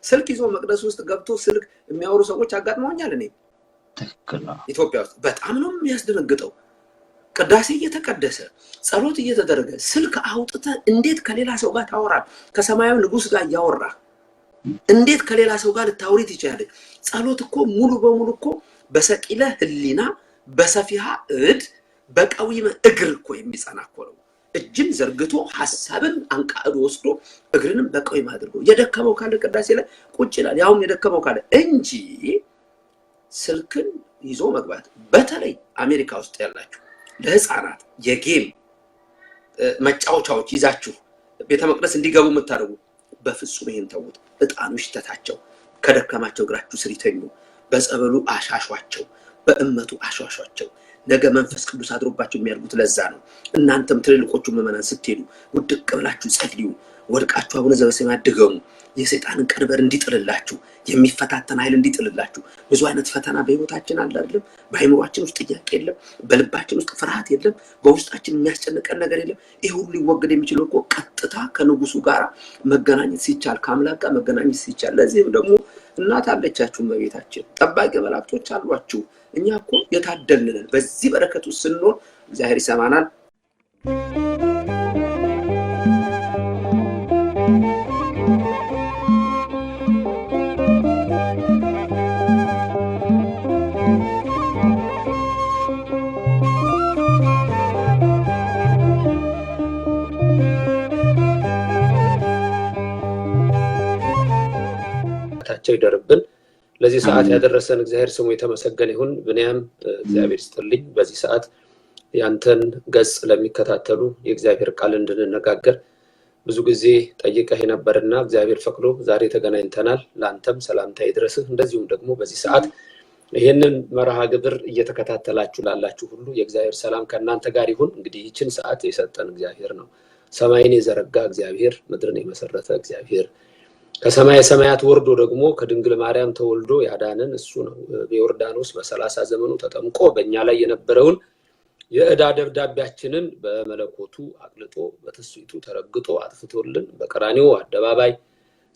ስልክ ይዞ መቅደስ ውስጥ ገብቶ ስልክ የሚያወሩ ሰዎች አጋጥመውኛል። እኔ ኢትዮጵያ ውስጥ በጣም ነው የሚያስደነግጠው። ቅዳሴ እየተቀደሰ ጸሎት እየተደረገ ስልክ አውጥተህ እንዴት ከሌላ ሰው ጋር ታወራል? ከሰማያዊ ንጉሥ ጋር እያወራ እንዴት ከሌላ ሰው ጋር ልታወሪ ትችላለች? ጸሎት እኮ ሙሉ በሙሉ እኮ በሰቂለ ሕሊና በሰፊሃ እድ በቀዊመ እግር እኮ የሚጸና እኮ ነው። እጅን ዘርግቶ ሀሳብን አንቃዕዶ ወስዶ እግርንም በቀዊም አድርጎ የደከመው ካለ ቅዳሴ ላይ ቁጭ ይላል። ያውም የደከመው ካለ እንጂ ስልክን ይዞ መግባት፣ በተለይ አሜሪካ ውስጥ ያላችሁ ለህፃናት የ game መጫወቻዎች ይዛችሁ ቤተ መቅደስ እንዲገቡ የምታደርጉ በፍጹም ይሄን ተዉት። ዕጣኑ ይሽተታቸው፣ ከደከማቸው እግራችሁ ስር ይተኙ። በጸበሉ አሻሿቸው፣ በእመቱ አሻሿቸው። ነገ መንፈስ ቅዱስ አድሮባቸው የሚያድጉት ለዛ ነው። እናንተም ትልልቆቹ ምዕመናን ስትሄዱ ውድቅ ብላችሁ ጸልዩ። ወድቃችሁ አቡነ ዘበሰማያት ድገሙ። የሰይጣንን ቀንበር እንዲጥልላችሁ፣ የሚፈታተን ኃይል እንዲጥልላችሁ። ብዙ አይነት ፈተና በህይወታችን አለ አይደለም? በአይምሯችን ውስጥ ጥያቄ የለም፣ በልባችን ውስጥ ፍርሃት የለም፣ በውስጣችን የሚያስጨንቀን ነገር የለም። ይህ ሁሉ ሊወገድ የሚችለው እኮ ቀጥታ ከንጉሱ ጋር መገናኘት ሲቻል፣ ከአምላክ ጋር መገናኘት ሲቻል። ለዚህም ደግሞ እናት አለቻችሁ እመቤታችን፣ ጠባቂ መላእክቶች አሏችሁ። እኛ እኮ የታደልን ነን። በዚህ በረከት ውስጥ ስንኖር እግዚአብሔር ይሰማናል። ታቸው ይደርብን። ለዚህ ሰዓት ያደረሰን እግዚአብሔር ስሙ የተመሰገነ ይሁን። ብንያም እግዚአብሔር ይስጥልኝ። በዚህ ሰዓት ያንተን ገጽ ለሚከታተሉ የእግዚአብሔር ቃል እንድንነጋገር ብዙ ጊዜ ጠይቀህ የነበርና እግዚአብሔር ፈቅዶ ዛሬ ተገናኝተናል። ለአንተም ሰላምታ ይድረስህ። እንደዚሁም ደግሞ በዚህ ሰዓት ይህንን መርሃ ግብር እየተከታተላችሁ ላላችሁ ሁሉ የእግዚአብሔር ሰላም ከእናንተ ጋር ይሁን። እንግዲህ ይችን ሰዓት የሰጠን እግዚአብሔር ነው። ሰማይን የዘረጋ እግዚአብሔር፣ ምድርን የመሰረተ እግዚአብሔር፣ ከሰማይ ሰማያት ወርዶ ደግሞ ከድንግል ማርያም ተወልዶ ያዳነን እሱ ነው። በዮርዳኖስ በ30 ዘመኑ ተጠምቆ በእኛ ላይ የነበረውን የዕዳ ደብዳቤያችንን በመለኮቱ አቅልጦ በትስብእቱ ተረግጦ አጥፍቶልን በቀራንዮ አደባባይ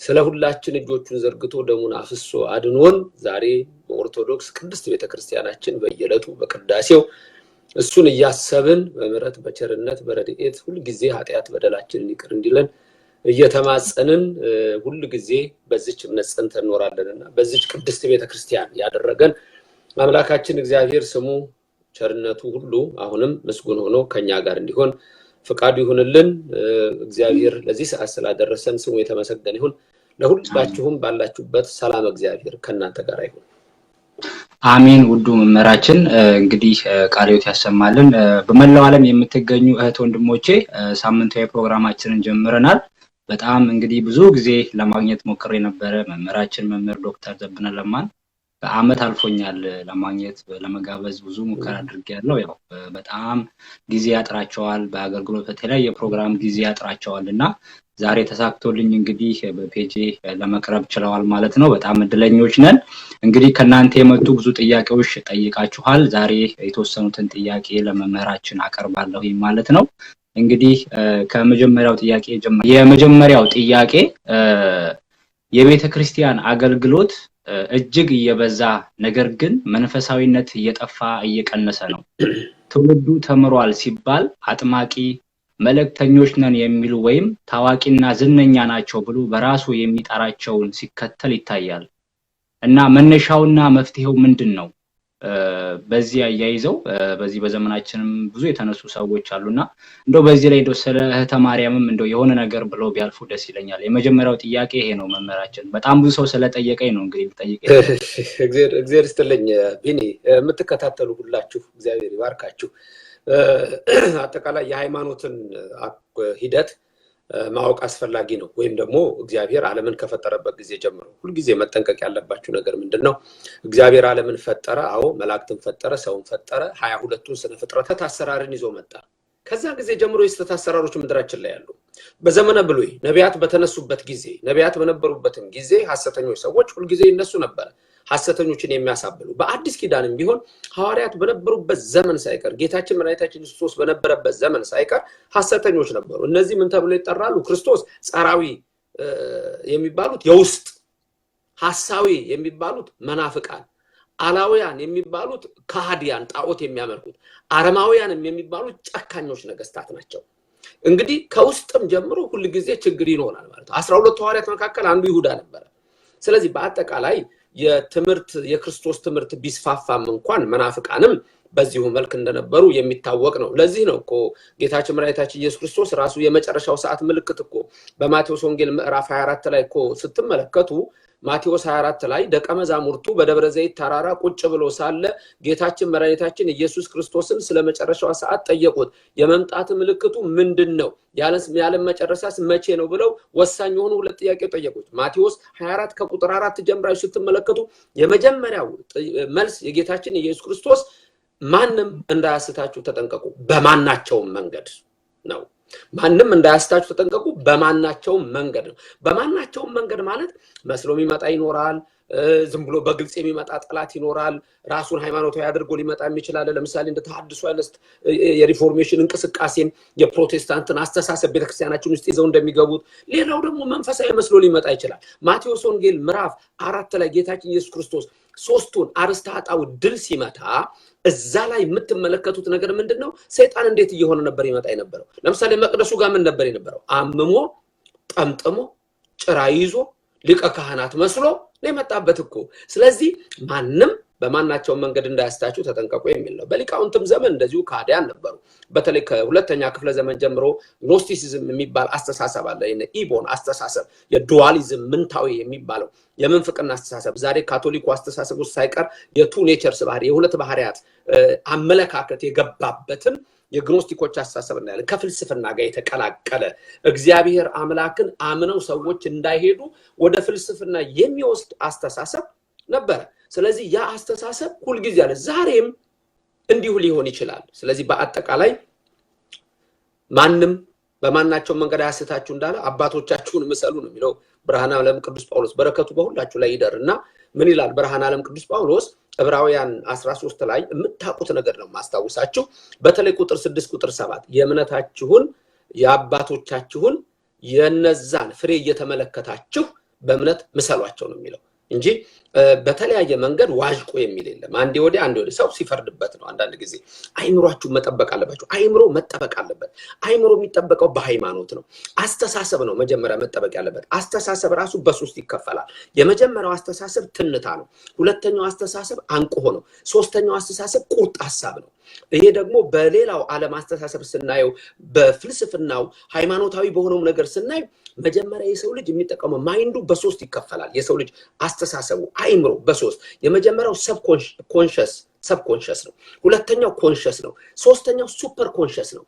ስለ ሁላችን እጆቹን ዘርግቶ ደሙን አፍሶ አድኖን ዛሬ በኦርቶዶክስ ቅድስት ቤተክርስቲያናችን በየዕለቱ በቅዳሴው እሱን እያሰብን በምሕረት በቸርነት በረድኤት ሁልጊዜ ኃጢአት በደላችንን ይቅር እንዲለን እየተማጸንን ሁል ጊዜ በዚች እምነት ጸንተን እንኖራለንና በዚች ቅድስት ቤተክርስቲያን ያደረገን አምላካችን እግዚአብሔር ስሙ ቸርነቱ ሁሉ አሁንም ምስጉን ሆኖ ከኛ ጋር እንዲሆን ፍቃዱ ይሁንልን። እግዚአብሔር ለዚህ ሰዓት ስላደረሰን ስሙ የተመሰገነ ይሁን። ለሁላችሁም ባላችሁበት ሰላም እግዚአብሔር ከእናንተ ጋር ይሁን። አሜን። ውዱ መምህራችን እንግዲህ ቃለ ሕይወት ያሰማልን። በመላው ዓለም የምትገኙ እህት ወንድሞቼ ሳምንታዊ ፕሮግራማችንን ጀምረናል። በጣም እንግዲህ ብዙ ጊዜ ለማግኘት ሞክሬ ነበረ መምህራችን መምህር ዶክተር ዘበነ ለማን በአመት አልፎኛል ለማግኘት ለመጋበዝ ብዙ ሙከራ አድርጌያለሁ። ያው በጣም ጊዜ ያጥራቸዋል፣ በአገልግሎት በተለያየ ፕሮግራም ጊዜ ያጥራቸዋል እና ዛሬ ተሳክቶልኝ እንግዲህ በፔጄ ለመቅረብ ችለዋል ማለት ነው። በጣም እድለኞች ነን። እንግዲህ ከእናንተ የመጡ ብዙ ጥያቄዎች ጠይቃችኋል። ዛሬ የተወሰኑትን ጥያቄ ለመምህራችን አቀርባለሁ ማለት ነው። እንግዲህ ከመጀመሪያው ጥያቄ የመጀመሪያው ጥያቄ የቤተ ክርስቲያን አገልግሎት እጅግ እየበዛ ነገር ግን መንፈሳዊነት እየጠፋ እየቀነሰ ነው። ትውልዱ ተምሯል ሲባል አጥማቂ መልእክተኞች ነን የሚሉ ወይም ታዋቂና ዝነኛ ናቸው ብሎ በራሱ የሚጠራቸውን ሲከተል ይታያል እና መነሻውና መፍትሄው ምንድን ነው? በዚህ አያይዘው በዚህ በዘመናችንም ብዙ የተነሱ ሰዎች አሉና እንደው በዚህ ላይ እንደው ስለ እህተ ማርያምም እንደው የሆነ ነገር ብለው ቢያልፉ ደስ ይለኛል። የመጀመሪያው ጥያቄ ይሄ ነው መምህራችን። በጣም ብዙ ሰው ስለጠየቀኝ ነው እንግዲህ ልጠይቅ። እግዚአብሔር ይስጥልኝ ቢኒ፣ የምትከታተሉ ሁላችሁ እግዚአብሔር ይባርካችሁ። አጠቃላይ የሃይማኖትን ሂደት ማወቅ አስፈላጊ ነው። ወይም ደግሞ እግዚአብሔር ዓለምን ከፈጠረበት ጊዜ ጀምሮ ሁልጊዜ መጠንቀቅ ያለባችሁ ነገር ምንድን ነው? እግዚአብሔር ዓለምን ፈጠረ። አዎ፣ መላእክትን ፈጠረ፣ ሰውን ፈጠረ። 22ቱን ስነ ፍጥረታት አሰራርን ይዞ መጣ። ከዛ ጊዜ ጀምሮ የስህተት አሰራሮች ምድራችን ላይ ያሉ፣ በዘመነ ብሉይ ነቢያት በተነሱበት ጊዜ፣ ነቢያት በነበሩበትም ጊዜ ሐሰተኞች ሰዎች ሁልጊዜ ይነሱ ነበረ፣ ሐሰተኞችን የሚያሳብሉ። በአዲስ ኪዳንም ቢሆን ሐዋርያት በነበሩበት ዘመን ሳይቀር፣ ጌታችን መድኃኒታችን ኢየሱስ ክርስቶስ በነበረበት ዘመን ሳይቀር ሐሰተኞች ነበሩ። እነዚህ ምን ተብሎ ይጠራሉ? ክርስቶስ ጸራዊ የሚባሉት የውስጥ ሐሳዊ የሚባሉት መናፍቃን፣ አላውያን የሚባሉት ከሃዲያን ጣዖት የሚያመልኩት፣ አረማውያንም የሚባሉት ጨካኞች ነገስታት ናቸው። እንግዲህ ከውስጥም ጀምሮ ሁል ጊዜ ችግር ይኖራል ማለት ነው። 12 ሐዋርያት መካከል አንዱ ይሁዳ ነበረ። ስለዚህ በአጠቃላይ የትምህርት የክርስቶስ ትምህርት ቢስፋፋም እንኳን መናፍቃንም በዚሁ መልክ እንደነበሩ የሚታወቅ ነው። ለዚህ ነው እኮ ጌታችን መድኃኒታችን ኢየሱስ ክርስቶስ ራሱ የመጨረሻው ሰዓት ምልክት እኮ በማቴዎስ ወንጌል ምዕራፍ 24 ላይ እኮ ስትመለከቱ፣ ማቴዎስ 24 ላይ ደቀ መዛሙርቱ በደብረ ዘይት ተራራ ቁጭ ብሎ ሳለ ጌታችን መድኃኒታችን ኢየሱስ ክርስቶስን ስለ መጨረሻዋ ሰዓት ጠየቁት። የመምጣት ምልክቱ ምንድን ነው? የዓለም መጨረሻስ መቼ ነው? ብለው ወሳኝ የሆኑ ሁለት ጥያቄ ጠየቁት። ማቴዎስ 24 ከቁጥር 4 ጀምራችሁ ስትመለከቱ የመጀመሪያው መልስ የጌታችን ኢየሱስ ክርስቶስ ማንም እንዳያስታችሁ ተጠንቀቁ፣ በማናቸውም መንገድ ነው። ማንም እንዳያስታችሁ ተጠንቀቁ፣ በማናቸውም መንገድ ነው። በማናቸውም መንገድ ማለት መስሎ የሚመጣ ይኖራል። ዝም ብሎ በግልጽ የሚመጣ ጠላት ይኖራል። ራሱን ሃይማኖታዊ አድርጎ ሊመጣ የሚችላል። ለምሳሌ እንደ ተሐድሶ አይነት የ reformation እንቅስቃሴን፣ የፕሮቴስታንትን አስተሳሰብ ቤተክርስቲያናችን ውስጥ ይዘው እንደሚገቡት፣ ሌላው ደግሞ መንፈሳዊ መስሎ ሊመጣ ይችላል። ማቴዎስ ወንጌል ምዕራፍ 4 ላይ ጌታችን ኢየሱስ ክርስቶስ ሶስቱን አርእስተ ኃጣውእ ድል ሲመታ እዛ ላይ የምትመለከቱት ነገር ምንድን ነው? ሰይጣን እንዴት እየሆነ ነበር ይመጣ የነበረው? ለምሳሌ መቅደሱ ጋር ምን ነበር የነበረው? አምሞ ጠምጥሞ ጭራ ይዞ ሊቀ ካህናት መስሎ ነው የመጣበት እኮ። ስለዚህ ማንም በማናቸውም መንገድ እንዳያስታችሁ ተጠንቀቁ የሚል ነው። በሊቃውንትም ዘመን እንደዚሁ ካዲያን ነበሩ። በተለይ ከሁለተኛ ክፍለ ዘመን ጀምሮ Gnosticism የሚባል አስተሳሰብ አለ። ኢቦን አስተሳሰብ፣ የ dualism ምንታዊ የሚባለው የምንፍቅና አስተሳሰብ፣ ዛሬ ካቶሊኩ አስተሳሰብ ውስጥ ሳይቀር የ two natures ባህሪ፣ የሁለት ባህሪያት አመለካከት የገባበትን የግኖስቲኮች አስተሳሰብ እናያለን። ከፍልስፍና ጋር የተቀላቀለ፣ እግዚአብሔር አምላክን አምነው ሰዎች እንዳይሄዱ ወደ ፍልስፍና የሚወስድ አስተሳሰብ ነበረ። ስለዚህ ያ አስተሳሰብ ሁልጊዜ አለ፣ ዛሬም እንዲሁ ሊሆን ይችላል። ስለዚህ በአጠቃላይ ማንም በማናቸው መንገድ አያስታችሁ እንዳለ አባቶቻችሁን ምሰሉ ነው የሚለው ብርሃነ ዓለም ቅዱስ ጳውሎስ። በረከቱ በሁላችሁ ላይ ይደር። እና ምን ይላል ብርሃነ ዓለም ቅዱስ ጳውሎስ? ዕብራውያን 13 ላይ የምታውቁት ነገር ነው ማስታውሳችሁ። በተለይ ቁጥር 6፣ ቁጥር 7 የእምነታችሁን የአባቶቻችሁን የነዛን ፍሬ እየተመለከታችሁ በእምነት ምሰሏቸው ነው የሚለው እንጂ በተለያየ መንገድ ዋዥቆ የሚል የለም። አንዴ ወዲያ አንዴ ወዲህ ሰው ሲፈርድበት ነው። አንዳንድ ጊዜ አይምሯችሁ መጠበቅ አለባችሁ። አይምሮ መጠበቅ አለበት። አይምሮ የሚጠበቀው በሃይማኖት ነው። አስተሳሰብ ነው መጀመሪያ መጠበቅ ያለበት። አስተሳሰብ ራሱ በሶስት ይከፈላል። የመጀመሪያው አስተሳሰብ ትንታ ነው። ሁለተኛው አስተሳሰብ አንቅሆ ነው። ሶስተኛው አስተሳሰብ ቁርጥ ሀሳብ ነው። ይሄ ደግሞ በሌላው ዓለም አስተሳሰብ ስናየው፣ በፍልስፍናው ሃይማኖታዊ በሆነው ነገር ስናይ መጀመሪያ የሰው ልጅ የሚጠቀመው mind ኡ በሶስት ይከፈላል። የሰው ልጅ አስተሳሰቡ አይምሮ በሶስት፣ የመጀመሪያው subconscious ነው። ሁለተኛው conscious ነው። ሶስተኛው super conscious ነው።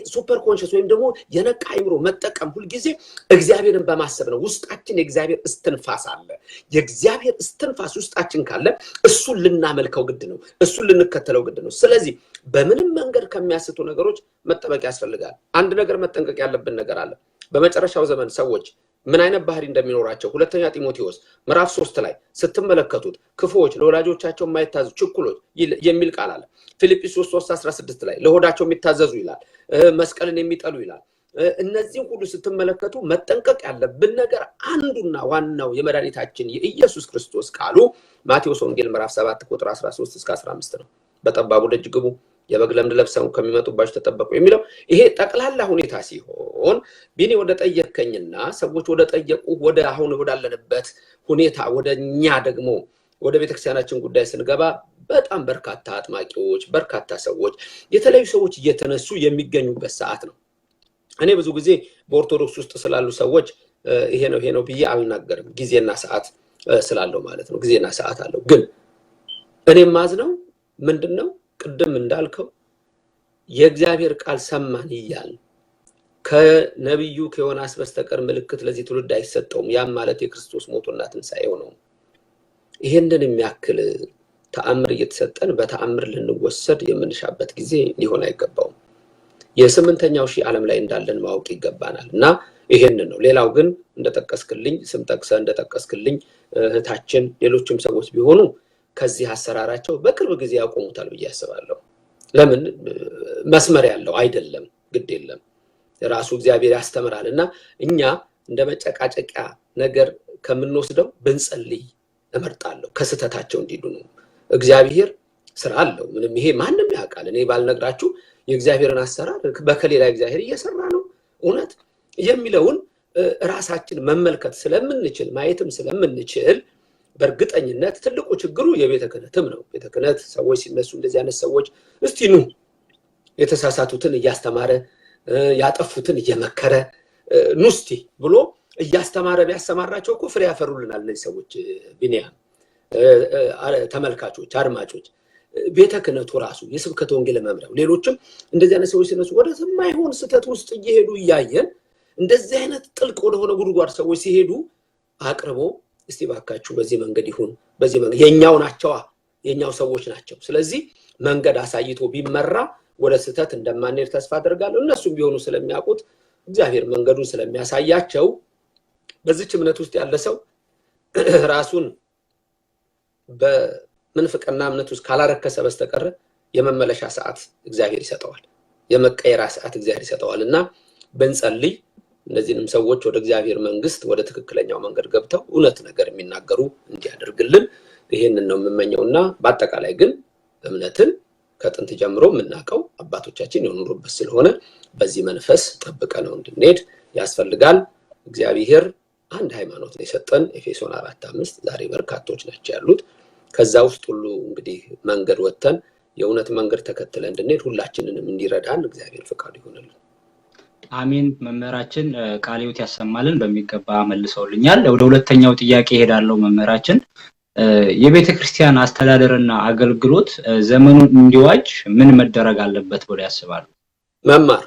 Super conscious ወይም ደግሞ የነቃ አይምሮ መጠቀም ሁልጊዜ እግዚአብሔርን በማሰብ ነው። ውስጣችን የእግዚአብሔር እስትንፋስ አለ። የእግዚአብሔር እስትንፋስ ውስጣችን ካለ እሱን ልናመልከው ግድ ነው። እሱን ልንከተለው ግድ ነው። ስለዚህ በምንም መንገድ ከሚያስቱ ነገሮች መጠበቅ ያስፈልጋል። አንድ ነገር መጠንቀቅ ያለብን ነገር አለ። በመጨረሻው ዘመን ሰዎች ምን አይነት ባህሪ እንደሚኖራቸው ሁለተኛ ጢሞቴዎስ ምዕራፍ 3 ላይ ስትመለከቱት ክፉዎች፣ ለወላጆቻቸው የማይታዘዙ፣ ችኩሎች የሚል ቃል አለ። ፊልጵስዩስ 3:16 ላይ ለሆዳቸው የሚታዘዙ ይላል፣ መስቀልን የሚጠሉ ይላል። እነዚህን ሁሉ ስትመለከቱ መጠንቀቅ ያለብን ነገር አንዱና ዋናው የመድኃኒታችን የኢየሱስ ክርስቶስ ቃሉ ማቴዎስ ወንጌል ምዕራፍ 7 ቁጥር 13 እስከ 15 ነው። በጠባቡ ደጅ ግቡ፣ የበግ ለምድ ለብሰው ከሚመጡባችሁ ተጠበቁ የሚለው ይሄ ጠቅላላ ሁኔታ ሲሆን፣ ቢኒ ወደ ጠየከኝና ሰዎች ወደ ጠየቁ ወደ አሁን ወዳለንበት ሁኔታ፣ ወደ እኛ ደግሞ ወደ ቤተክርስቲያናችን ጉዳይ ስንገባ በጣም በርካታ አጥማቂዎች፣ በርካታ ሰዎች፣ የተለያዩ ሰዎች እየተነሱ የሚገኙበት ሰዓት ነው። እኔ ብዙ ጊዜ በኦርቶዶክስ ውስጥ ስላሉ ሰዎች ይሄ ነው ይሄ ነው ብዬ አልናገርም። ጊዜና ሰዓት ስላለው ማለት ነው። ጊዜና ሰዓት አለው። ግን እኔ ማዝነው ምንድን ነው፣ ቅድም እንዳልከው የእግዚአብሔር ቃል ሰማን እያልን ከነቢዩ ከዮናስ በስተቀር ምልክት ለዚህ ትውልድ አይሰጠውም። ያም ማለት የክርስቶስ ሞቱና ትንሣኤው ነው። ይሄንን የሚያክል ተአምር እየተሰጠን በተአምር ልንወሰድ የምንሻበት ጊዜ ሊሆን አይገባውም። የስምንተኛው ሺህ ዓለም ላይ እንዳለን ማወቅ ይገባናል እና ይሄንን ነው። ሌላው ግን እንደጠቀስክልኝ፣ ስም ጠቅሰህ እንደጠቀስክልኝ እህታችን፣ ሌሎችም ሰዎች ቢሆኑ ከዚህ አሰራራቸው በቅርብ ጊዜ ያቆሙታል ብዬ አስባለሁ። ለምን? መስመር ያለው አይደለም፣ ግድ የለም፣ ራሱ እግዚአብሔር ያስተምራል እና እኛ እንደ መጨቃጨቂያ ነገር ከምንወስደው ብንጸልይ እመርጣለሁ። ከስህተታቸው እንዲድኑ እግዚአብሔር ስራ አለው። ምንም ይሄ ማንም ያውቃል። እኔ ባልነግራችሁ የእግዚአብሔርን አሰራር በከሌላ እግዚአብሔር እየሰራ ነው እውነት የሚለውን ራሳችን መመልከት ስለምንችል፣ ማየትም ስለምንችል፣ በእርግጠኝነት ትልቁ ችግሩ የቤተ ክህነትም ነው። ቤተ ክህነት ሰዎች ሲነሱ እንደዚህ አይነት ሰዎች እስቲ ኑ፣ የተሳሳቱትን እያስተማረ፣ ያጠፉትን እየመከረ፣ ኑ እስቲ ብሎ እያስተማረ ቢያሰማራቸው እኮ ፍሬ ያፈሩልናል እነዚህ ሰዎች። ቢኒያም፣ ተመልካቾች፣ አድማጮች፣ ቤተ ክህነቱ ራሱ፣ የስብከተ ወንጌል መምሪያው፣ ሌሎችም እንደዚህ አይነት ሰዎች ሲነሱ ወደ የማይሆን ስህተት ውስጥ እየሄዱ እያየን፣ እንደዚህ አይነት ጥልቅ ወደሆነ ጉድጓድ ሰዎች ሲሄዱ አቅርቦ እስቲ ባካችሁ በዚህ መንገድ ይሁን፣ በዚህ መንገድ የኛው ናቸዋ፣ የኛው ሰዎች ናቸው። ስለዚህ መንገድ አሳይቶ ቢመራ ወደ ስህተት እንደማንሄድ ተስፋ አደርጋለሁ። እነሱም ቢሆኑ ስለሚያውቁት፣ እግዚአብሔር መንገዱን ስለሚያሳያቸው፣ በዚች እምነት ውስጥ ያለ ሰው ራሱን በምንፍቅና እምነት ውስጥ ካላረከሰ በስተቀር የመመለሻ ሰዓት እግዚአብሔር ይሰጠዋል። የመቀየራ ሰዓት እግዚአብሔር ይሰጠዋል። እና ብንጸልይ እነዚህንም ሰዎች ወደ እግዚአብሔር መንግስት፣ ወደ ትክክለኛው መንገድ ገብተው እውነት ነገር የሚናገሩ እንዲያደርግልን ይህንን ነው የምመኘው። እና በአጠቃላይ ግን እምነትን ከጥንት ጀምሮ የምናውቀው አባቶቻችን የኖሩበት ስለሆነ በዚህ መንፈስ ጠብቀነው እንድንሄድ ያስፈልጋል። እግዚአብሔር አንድ ሃይማኖት ነው የሰጠን፣ ኤፌሶን 4:5። ዛሬ በርካቶች ናቸው ያሉት። ከዛ ውስጥ ሁሉ እንግዲህ መንገድ ወጥተን የእውነት መንገድ ተከትለን እንድንሄድ ሁላችንንም እንዲረዳን እግዚአብሔር ፈቃዱ ይሆንልን። አሜን። መምህራችን፣ ቃለ ሕይወት ያሰማልን። በሚገባ መልሰውልኛል። ወደ ሁለተኛው ጥያቄ እሄዳለሁ። መምህራችን፣ የቤተ ክርስቲያን አስተዳደርና አገልግሎት ዘመኑን እንዲዋጅ ምን መደረግ አለበት ብለው ያስባሉ? መማር።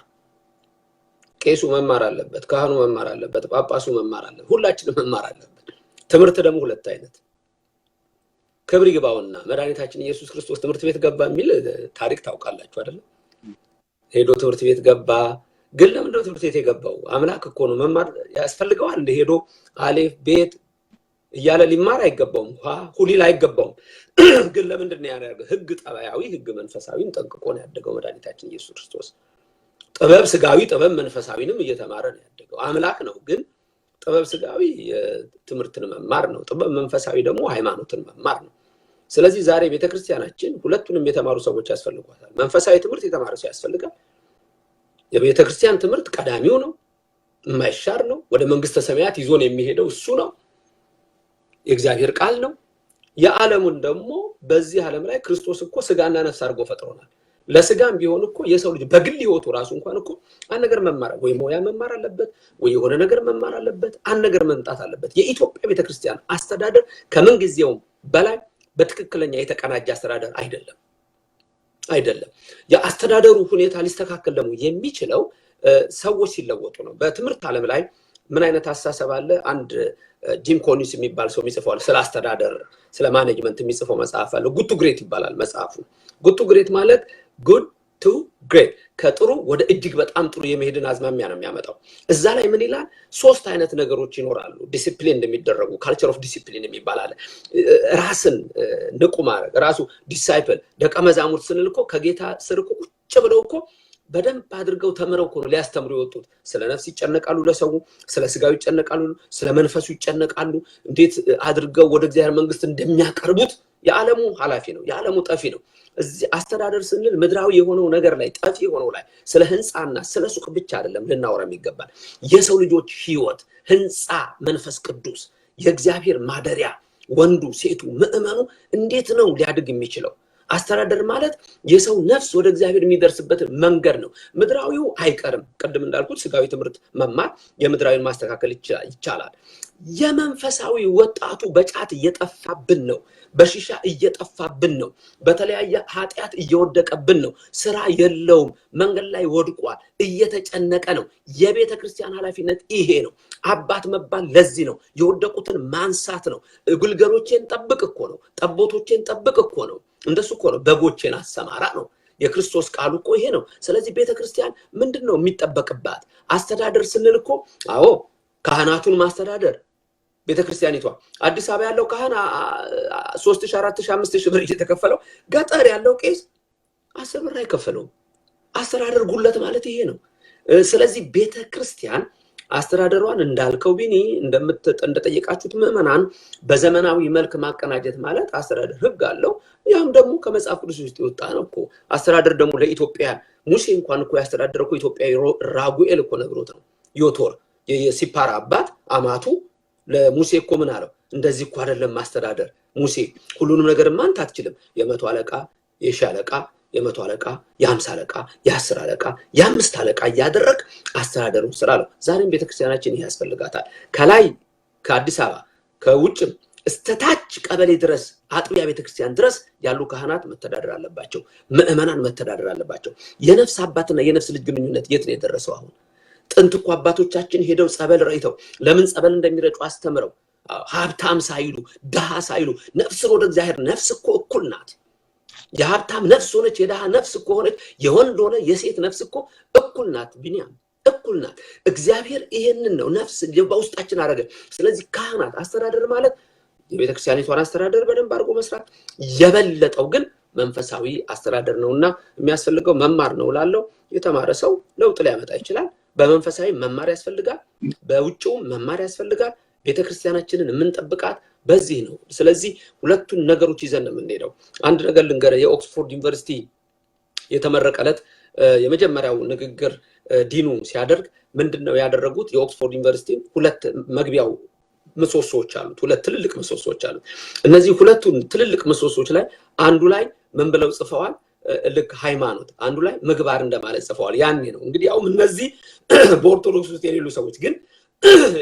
ቄሱ መማር አለበት፣ ካህኑ መማር አለበት፣ ጳጳሱ መማር አለበት፣ ሁላችንም መማር አለበት። ትምህርት ደግሞ ሁለት አይነት። ክብር ይግባውና መድኃኒታችን ኢየሱስ ክርስቶስ ትምህርት ቤት ገባ የሚል ታሪክ ታውቃላችሁ አይደለም? ሄዶ ትምህርት ቤት ገባ። ግን ለምንድነው ትምህርት ቤት የገባው? አምላክ እኮ ነው፣ መማር ያስፈልገዋል? እንደ ሄዶ አሌፍ ቤት እያለ ሊማር አይገባውም፣ ሁ ሊል አይገባውም። ግን ለምንድን ነው ያደረገው? ህግ ጠባያዊ፣ ህግ መንፈሳዊን ጠንቅቆ ነው ያደገው መድኃኒታችን ኢየሱስ ክርስቶስ። ጥበብ ስጋዊ፣ ጥበብ መንፈሳዊንም እየተማረ ነው ያደገው። አምላክ ነው፣ ግን ጥበብ ስጋዊ ትምህርትን መማር ነው። ጥበብ መንፈሳዊ ደግሞ ሃይማኖትን መማር ነው። ስለዚህ ዛሬ ቤተክርስቲያናችን ሁለቱንም የተማሩ ሰዎች ያስፈልጓታል። መንፈሳዊ ትምህርት የተማረ ሰው ያስፈልጋል። የቤተክርስቲያን ትምህርት ቀዳሚው ነው፣ የማይሻር ነው። ወደ መንግስተ ሰማያት ይዞን የሚሄደው እሱ ነው። የእግዚአብሔር ቃል ነው። የዓለሙን ደግሞ በዚህ ዓለም ላይ ክርስቶስ እኮ ስጋና ነፍስ አድርጎ ፈጥሮናል። ለስጋም ቢሆን እኮ የሰው ልጅ በግል ህይወቱ ራሱ እንኳን እኮ አንድ ነገር መማር፣ ወይ ሙያ መማር አለበት፣ ወይ የሆነ ነገር መማር አለበት፣ አንድ ነገር መምጣት አለበት። የኢትዮጵያ ቤተክርስቲያን አስተዳደር ከምን ጊዜውም በላይ በትክክለኛ የተቀናጀ አስተዳደር አይደለም፣ አይደለም። የአስተዳደሩ ሁኔታ ሊስተካከል ደግሞ የሚችለው ሰዎች ሲለወጡ ነው። በትምህርት ዓለም ላይ ምን አይነት አስተሳሰብ አለ? አንድ ጂም ኮሊንስ የሚባል ሰው የሚጽፈው አለ። ስለ አስተዳደር፣ ስለ management የሚጽፈው መጽሐፍ አለ። Good to Great ይባላል መጽሐፉ። Good to Great ማለት good to great፣ ከጥሩ ወደ እጅግ በጣም ጥሩ የመሄድን አዝማሚያ ነው የሚያመጣው። እዛ ላይ ምን ይላል? ሶስት አይነት ነገሮች ይኖራሉ ዲሲፕሊን እንደሚደረጉ። Culture of discipline የሚባል አለ። ራስን ንቁ ማድረግ፣ ራሱ disciple፣ ደቀ መዛሙርት ስንል እኮ ከጌታ ስር እኮ ቁጭ ብለው እኮ በደንብ አድርገው ተምረው እኮ ነው ሊያስተምሩ የወጡት። ስለ ነፍስ ይጨነቃሉ፣ ለሰው ስለ ስጋው ይጨነቃሉ፣ ስለ መንፈሱ ይጨነቃሉ። እንዴት አድርገው ወደ እግዚአብሔር መንግስት እንደሚያቀርቡት። የዓለሙ ኃላፊ ነው፣ የዓለሙ ጠፊ ነው። እዚህ አስተዳደር ስንል ምድራዊ የሆነው ነገር ላይ፣ ጠፊ የሆነው ላይ፣ ስለ ህንፃና ስለ ሱቅ ብቻ አይደለም ልናወራ የሚገባል። የሰው ልጆች ህይወት ህንፃ፣ መንፈስ ቅዱስ የእግዚአብሔር ማደሪያ፣ ወንዱ፣ ሴቱ፣ ምዕመኑ እንዴት ነው ሊያድግ የሚችለው? አስተዳደር ማለት የሰው ነፍስ ወደ እግዚአብሔር የሚደርስበትን መንገድ ነው። ምድራዊው አይቀርም። ቅድም እንዳልኩት ስጋዊ ትምህርት መማር የምድራዊን ማስተካከል ይቻላል። የመንፈሳዊ ወጣቱ በጫት እየጠፋብን ነው። በሺሻ እየጠፋብን ነው። በተለያየ ኃጢአት እየወደቀብን ነው። ስራ የለውም። መንገድ ላይ ወድቋል። እየተጨነቀ ነው። የቤተ ክርስቲያን ኃላፊነት ይሄ ነው። አባት መባል ለዚህ ነው። የወደቁትን ማንሳት ነው። ግልገሎቼን ጠብቅ እኮ ነው። ጠቦቶቼን ጠብቅ እኮ ነው። እንደሱ እኮ ነው። በጎቼን አሰማራ ነው። የክርስቶስ ቃሉ እኮ ይሄ ነው። ስለዚህ ቤተ ክርስቲያን ምንድን ነው የሚጠበቅባት? አስተዳደር ስንል እኮ አዎ ካህናቱን ማስተዳደር፣ ቤተ ክርስቲያኒቷ አዲስ አበባ ያለው ካህን 3000፣ 4000፣ 5000 ብር እየተከፈለው ገጠር ያለው ቄስ 10 ብር አይከፈለውም። አስተዳደር ጉድለት ማለት ይሄ ነው። ስለዚህ ቤተ ክርስቲያን አስተዳደሯን እንዳልከው ቢኒ፣ እንደጠየቃችሁት ምዕመናን፣ በዘመናዊ መልክ ማቀናጀት ማለት አስተዳደር ህግ አለው። ያም ደግሞ ከመጽሐፍ ቅዱስ ውስጥ የወጣ ነው እኮ። አስተዳደር ደግሞ ለኢትዮጵያ ሙሴ እንኳን እኮ ያስተዳደረ እኮ ኢትዮጵያዊ ራጉኤል እኮ ነግሮት ነው። ዮቶር የሲፓራ አባት አማቱ ለሙሴ እኮ ምን አለው? እንደዚህ እኮ አይደለም ማስተዳደር ሙሴ፣ ሁሉንም ነገር አንተ አትችልም። የ100 አለቃ፣ የ1,000 አለቃ፣ የ100 አለቃ፣ የ50 አለቃ፣ የ10 አለቃ፣ የ5 አለቃ እያደረግ አስተዳደሩን ስራ አለው። ዛሬም ቤተክርስቲያናችን ይሄ ያስፈልጋታል። ከላይ ከአዲስ አበባ ከውጭም እስከ ታች ቀበሌ ድረስ አጥቢያ ቤተክርስቲያን ድረስ ያሉ ካህናት መተዳደር አለባቸው። ምዕመናን መተዳደር አለባቸው። የነፍስ አባትና የነፍስ ልጅ ግንኙነት የት ነው የደረሰው አሁን? ጥንት እኮ አባቶቻችን ሄደው ጸበል ረጭተው፣ ለምን ጸበል እንደሚረጩ አስተምረው፣ ሀብታም ሳይሉ ድሃ ሳይሉ ነፍስን ወደ እግዚአብሔር፣ ነፍስ እኮ እኩል ናት። የሀብታም ነፍስ ሆነች የድሃ ነፍስ እኮ ሆነች፣ የወንድ ሆነ የሴት ነፍስ እኮ እኩል ናት። ቢኒያም፣ እኩል ናት። እግዚአብሔር ይሄንን ነው ነፍስ በውስጣችን አደረገ። ስለዚህ ካህናት አስተዳደር ማለት የቤተክርስቲያኒቷን አስተዳደር በደንብ አድርጎ መስራት፣ የበለጠው ግን መንፈሳዊ አስተዳደር ነውና የሚያስፈልገው መማር ነው እላለሁ። የተማረ ሰው ለውጥ ሊያመጣ ይችላል። በመንፈሳዊ መማር ያስፈልጋል፣ በውጭውም መማር ያስፈልጋል። ቤተክርስቲያናችንን የምንጠብቃት በዚህ ነው። ስለዚህ ሁለቱን ነገሮች ይዘን ነው የምንሄደው። አንድ ነገር ልንገርህ፣ የኦክስፎርድ ዩኒቨርሲቲ የተመረቀ ዕለት የመጀመሪያው ንግግር ዲኑ ሲያደርግ ምንድን ነው ያደረጉት? የኦክስፎርድ ዩኒቨርሲቲ ሁለት መግቢያው ምሰሶዎች አሉት። ሁለት ትልልቅ ምሰሶዎች አሉት። እነዚህ ሁለቱን ትልልቅ ምሰሶዎች ላይ አንዱ ላይ ምን ብለው ጽፈዋል? ልክ ሃይማኖት፣ አንዱ ላይ ምግባር እንደማለት ጽፈዋል። ያኔ ነው እንግዲህ ያው እነዚህ በኦርቶዶክስ ውስጥ የሌሉ ሰዎች ግን፣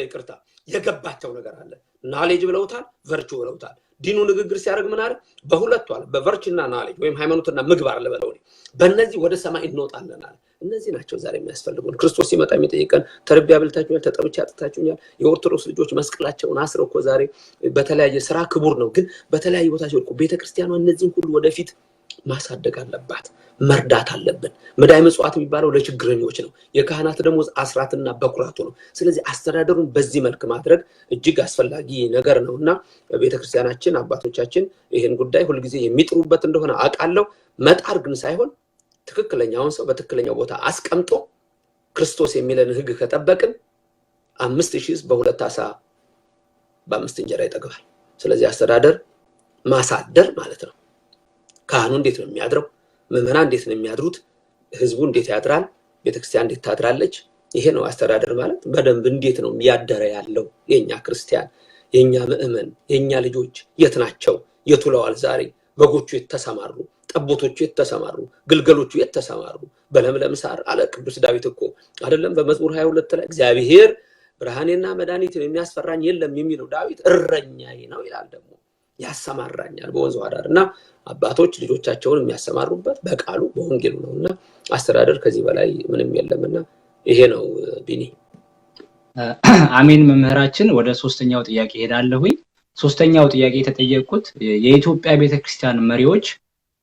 ይቅርታ፣ የገባቸው ነገር አለ። Knowledge ብለውታል፣ virtue ብለውታል። ዲኑ ንግግር ሲያደርግ ምን አለ? በሁለቱ አለ፣ በ virtue ና knowledge ወይም ሃይማኖትና ምግባር ልበለው፣ በእነዚህ ወደ ሰማይ እንወጣለን አለ። እነዚህ ናቸው ዛሬ የሚያስፈልጉን። ክርስቶስ ሲመጣ የሚጠይቀን ተርቤ አብልታችሁኛል፣ ተጠምቼ አጠጥታችሁኛል። የኦርቶዶክስ ልጆች መስቀላቸውን አስረው እኮ ዛሬ በተለያየ ስራ ክቡር ነው፣ ግን በተለያየ ቦታ ሲወድቁ ቤተክርስቲያኗ እነዚህን ሁሉ ወደፊት ማሳደግ አለባት፣ መርዳት አለብን። መዳይ ምጽዋት የሚባለው ለችግረኞች ነው። የካህናት ደሞዝ አስራትና በኩራቱ ነው። ስለዚህ አስተዳደሩን በዚህ መልክ ማድረግ እጅግ አስፈላጊ ነገር ነው እና ቤተክርስቲያናችን አባቶቻችን ይህን ጉዳይ ሁልጊዜ የሚጥሩበት እንደሆነ አውቃለሁ። መጣር ግን ሳይሆን ትክክለኛውን ሰው በትክክለኛው ቦታ አስቀምጦ ክርስቶስ የሚለን ሕግ ከጠበቅን 5,000 ሕዝብ በሁለት ዓሣ በአምስት እንጀራ ይጠግባል። ስለዚህ አስተዳደር ማሳደር ማለት ነው። ካህኑ እንዴት ነው የሚያድረው? ምዕመናን እንዴት ነው የሚያድሩት? ህዝቡ እንዴት ያድራል? ቤተክርስቲያን እንዴት ታድራለች? ይሄ ነው አስተዳደር ማለት። በደንብ እንዴት ነው እያደረ ያለው? የኛ ክርስቲያን፣ የኛ ምዕመን፣ የኛ ልጆች የት ናቸው? የት ውለዋል ዛሬ? በጎቹ የት ተሰማሩ? ጠቦቶቹ የት ተሰማሩ? ግልገሎቹ የት ተሰማሩ? በለምለም ሳር አለ ቅዱስ ዳዊት እኮ አይደለም በመዝሙር 22 ላይ፣ እግዚአብሔር ብርሃኔና መድኃኒቴ የሚያስፈራኝ የለም የሚለው ዳዊት እረኛዬ ነው ይላል። ደግሞ ያሰማራኛል በወንዝ ውሃ ዳር። እና አባቶች ልጆቻቸውን የሚያሰማሩበት በቃሉ በወንጌሉ ነው እና አስተዳደር ከዚህ በላይ ምንም የለምና ይሄ ነው ቢኒ። አሜን መምህራችን። ወደ ሶስተኛው ጥያቄ ሄዳለሁኝ። ሶስተኛው ጥያቄ የተጠየቅኩት የኢትዮጵያ ቤተክርስቲያን መሪዎች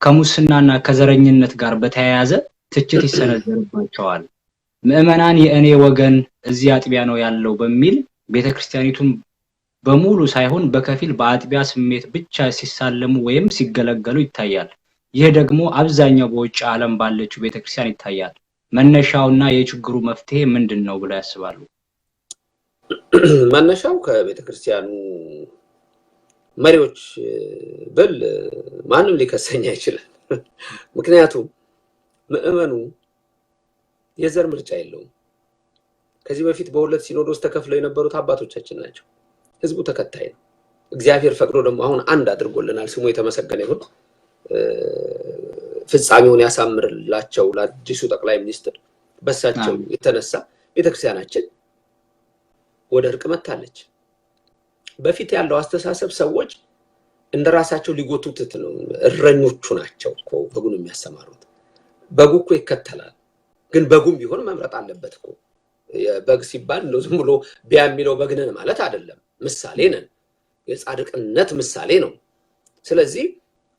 ከሙስናና ከዘረኝነት ጋር በተያያዘ ትችት ይሰነዘርባቸዋል። ምዕመናን የእኔ ወገን እዚህ አጥቢያ ነው ያለው በሚል ቤተክርስቲያኒቱን በሙሉ ሳይሆን በከፊል በአጥቢያ ስሜት ብቻ ሲሳለሙ ወይም ሲገለገሉ ይታያል። ይህ ደግሞ አብዛኛው በውጭ ዓለም ባለችው ቤተክርስቲያን ይታያል። መነሻውና የችግሩ መፍትሄ ምንድን ነው ብለው ያስባሉ? መነሻው ከቤተክርስቲያኑ መሪዎች ብል ማንም ሊከሰኝ አይችልም። ምክንያቱም ምዕመኑ የዘር ምርጫ የለውም። ከዚህ በፊት በሁለት ሲኖዶስ ተከፍለው የነበሩት አባቶቻችን ናቸው። ህዝቡ ተከታይ ነው። እግዚአብሔር ፈቅዶ ደግሞ አሁን አንድ አድርጎልናል። ስሙ የተመሰገነ ይሁን። ፍጻሜውን ያሳምርላቸው ለአዲሱ ጠቅላይ ሚኒስትር። በሳቸው የተነሳ ቤተክርስቲያናችን ወደ እርቅ መጥታለች። በፊት ያለው አስተሳሰብ ሰዎች እንደ ራሳቸው ሊጎቱት ነው። እረኞቹ ናቸው እኮ በጉን የሚያሰማሩት። በጉ እኮ ይከተላል። ግን በጉም ቢሆን መምረጥ አለበት እኮ። በግ ሲባል እንደው ዝም ብሎ ቢያ የሚለው በግ ነን ማለት አይደለም። ምሳሌ ነን። የጻድቅነት ምሳሌ ነው። ስለዚህ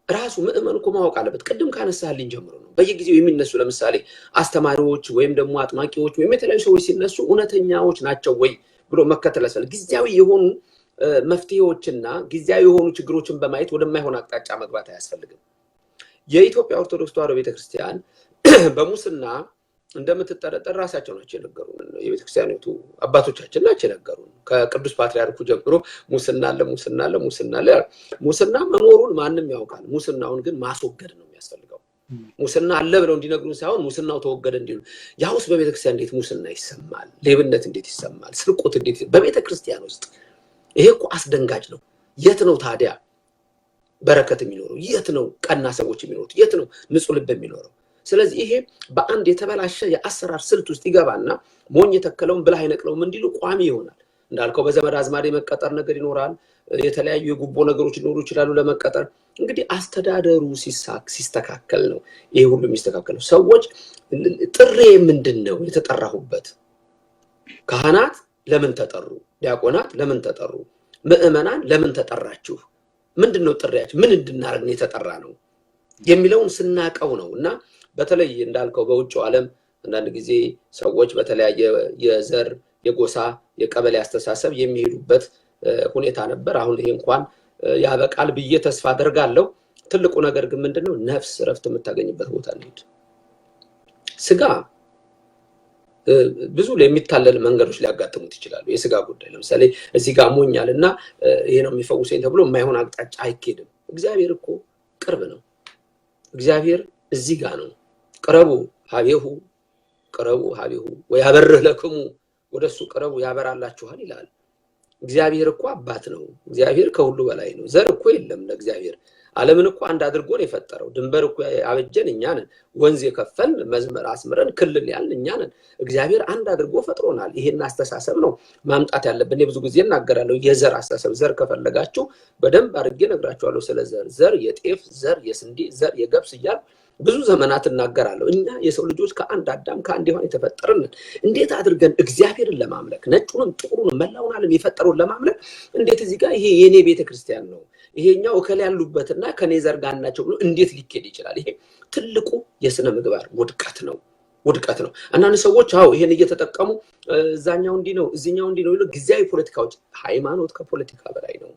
ራሱ ምዕመን እኮ ማወቅ አለበት። ቅድም ካነሳህልኝ ጀምሮ ነው። በየጊዜው የሚነሱ ለምሳሌ አስተማሪዎች ወይም ደግሞ አጥማቂዎች ወይም የተለያዩ ሰዎች ሲነሱ እውነተኛዎች ናቸው ወይ ብሎ መከተል ያስፈልጋል። ጊዜያዊ የሆኑ መፍትሄዎችና ጊዜያዊ የሆኑ ችግሮችን በማየት ወደማይሆን አቅጣጫ መግባት አያስፈልግም። የኢትዮጵያ ኦርቶዶክስ ተዋሕዶ ቤተክርስቲያን በሙስና እንደምትጠረጠር ራሳቸው ናቸው የነገሩን። የቤተክርስቲያኒቱ አባቶቻችን ናቸው የነገሩን። ከቅዱስ ፓትርያርኩ ጀምሮ ሙስና አለ፣ ሙስና አለ፣ ሙስና አለ። ሙስና መኖሩን ማንም ያውቃል። ሙስናውን ግን ማስወገድ ነው የሚያስፈልገው። ሙስና አለ ብለው እንዲነግሩን ሳይሆን ሙስናው ተወገደ እንዲሉ። ያውስ በቤተክርስቲያን እንዴት ሙስና ይሰማል? ሌብነት እንዴት ይሰማል? ስርቆት እንዴት በቤተክርስቲያን ውስጥ? ይሄ እኮ አስደንጋጭ ነው። የት ነው ታዲያ በረከት የሚኖረው? የት ነው ቀና ሰዎች የሚኖሩት? የት ነው ንጹህ ልብ የሚኖረው? ስለዚህ ይሄ በአንድ የተበላሸ የአሰራር ስልት ውስጥ ይገባና ሞኝ የተከለውን ብልህ አይነቅለውም እንዲሉ ቋሚ ይሆናል። እንዳልከው በዘመድ አዝማድ የመቀጠር ነገር ይኖራል። የተለያዩ የጉቦ ነገሮች ሊኖሩ ይችላሉ ለመቀጠር። እንግዲህ አስተዳደሩ ሲስተካከል ነው ይሄ ሁሉ የሚስተካከለው። ሰዎች ጥሬ ምንድን ነው የተጠራሁበት? ካህናት ለምን ተጠሩ? ዲያቆናት ለምን ተጠሩ? ምዕመናን ለምን ተጠራችሁ? ምንድን ነው ጥሪያችሁ? ምን እንድናደርግ ነው የተጠራ ነው የሚለውን ስናቀው ነው። እና በተለይ እንዳልከው በውጭው ዓለም አንዳንድ ጊዜ ሰዎች በተለያየ የዘር፣ የጎሳ፣ የቀበሌ አስተሳሰብ የሚሄዱበት ሁኔታ ነበር። አሁን ይሄ እንኳን ያበቃል ብዬ ተስፋ አደርጋለሁ። ትልቁ ነገር ግን ምንድነው? ነፍስ እረፍት የምታገኝበት ቦታ እንሂድ። ስጋ ብዙ የሚታለል መንገዶች ሊያጋጥሙት ይችላሉ። የስጋ ጉዳይ ለምሳሌ እዚህ ጋር ሞኛል እና ይሄ ነው የሚፈውሰኝ ተብሎ የማይሆን አቅጣጫ አይኬድም። እግዚአብሔር እኮ ቅርብ ነው። እግዚአብሔር እዚህ ጋር ነው። ቅረቡ ሀቤሁ፣ ቅረቡ ሀቤሁ ወያበርህ ለክሙ፣ ወደሱ ቅረቡ ያበራላችኋል ይላል። እግዚአብሔር እኮ አባት ነው። እግዚአብሔር ከሁሉ በላይ ነው። ዘር እኮ የለም ለእግዚአብሔር። ዓለምን እኮ አንድ አድርጎ ነው የፈጠረው። ድንበር እኮ ያበጀን እኛ ነን። ወንዝ የከፈልን፣ መዝመር አስምረን ክልል ያልን እኛ ነን። እግዚአብሔር አንድ አድርጎ ፈጥሮናል። ይሄን አስተሳሰብ ነው ማምጣት ያለብን። እኔ ብዙ ጊዜ እናገራለሁ። የዘር አስተሳሰብ፣ ዘር ከፈለጋችሁ በደንብ አድርጌ እነግራችኋለሁ ስለ ዘር። ዘር የጤፍ ዘር፣ የስንዴ ዘር፣ የገብስ እያልኩ ብዙ ዘመናት እናገራለሁ። እኛ የሰው ልጆች ከአንድ አዳም ከአንድ ሔዋን የተፈጠርን፣ እንዴት አድርገን እግዚአብሔርን ለማምለክ፣ ነጩንም ጥቁሩንም መላውን ዓለም የፈጠረውን ለማምለክ፣ እንዴት እዚህ ጋር ይሄ የኔ ቤተክርስቲያን ነው፣ ይሄኛው እከሌ ያሉበትና ከኔ ዘር ጋር ናቸው ብሎ እንዴት ሊኬድ ይችላል? ይሄ ትልቁ የስነ ምግባር ውድቀት ነው። ውድቀት ነው። አንዳንድ ሰዎች አዎ ይሄን እየተጠቀሙ እዛኛው እንዲህ ነው፣ እዚህኛው እንዲህ ነው፣ ጊዜያዊ ፖለቲካዎች። ሃይማኖት ከፖለቲካ በላይ ነው።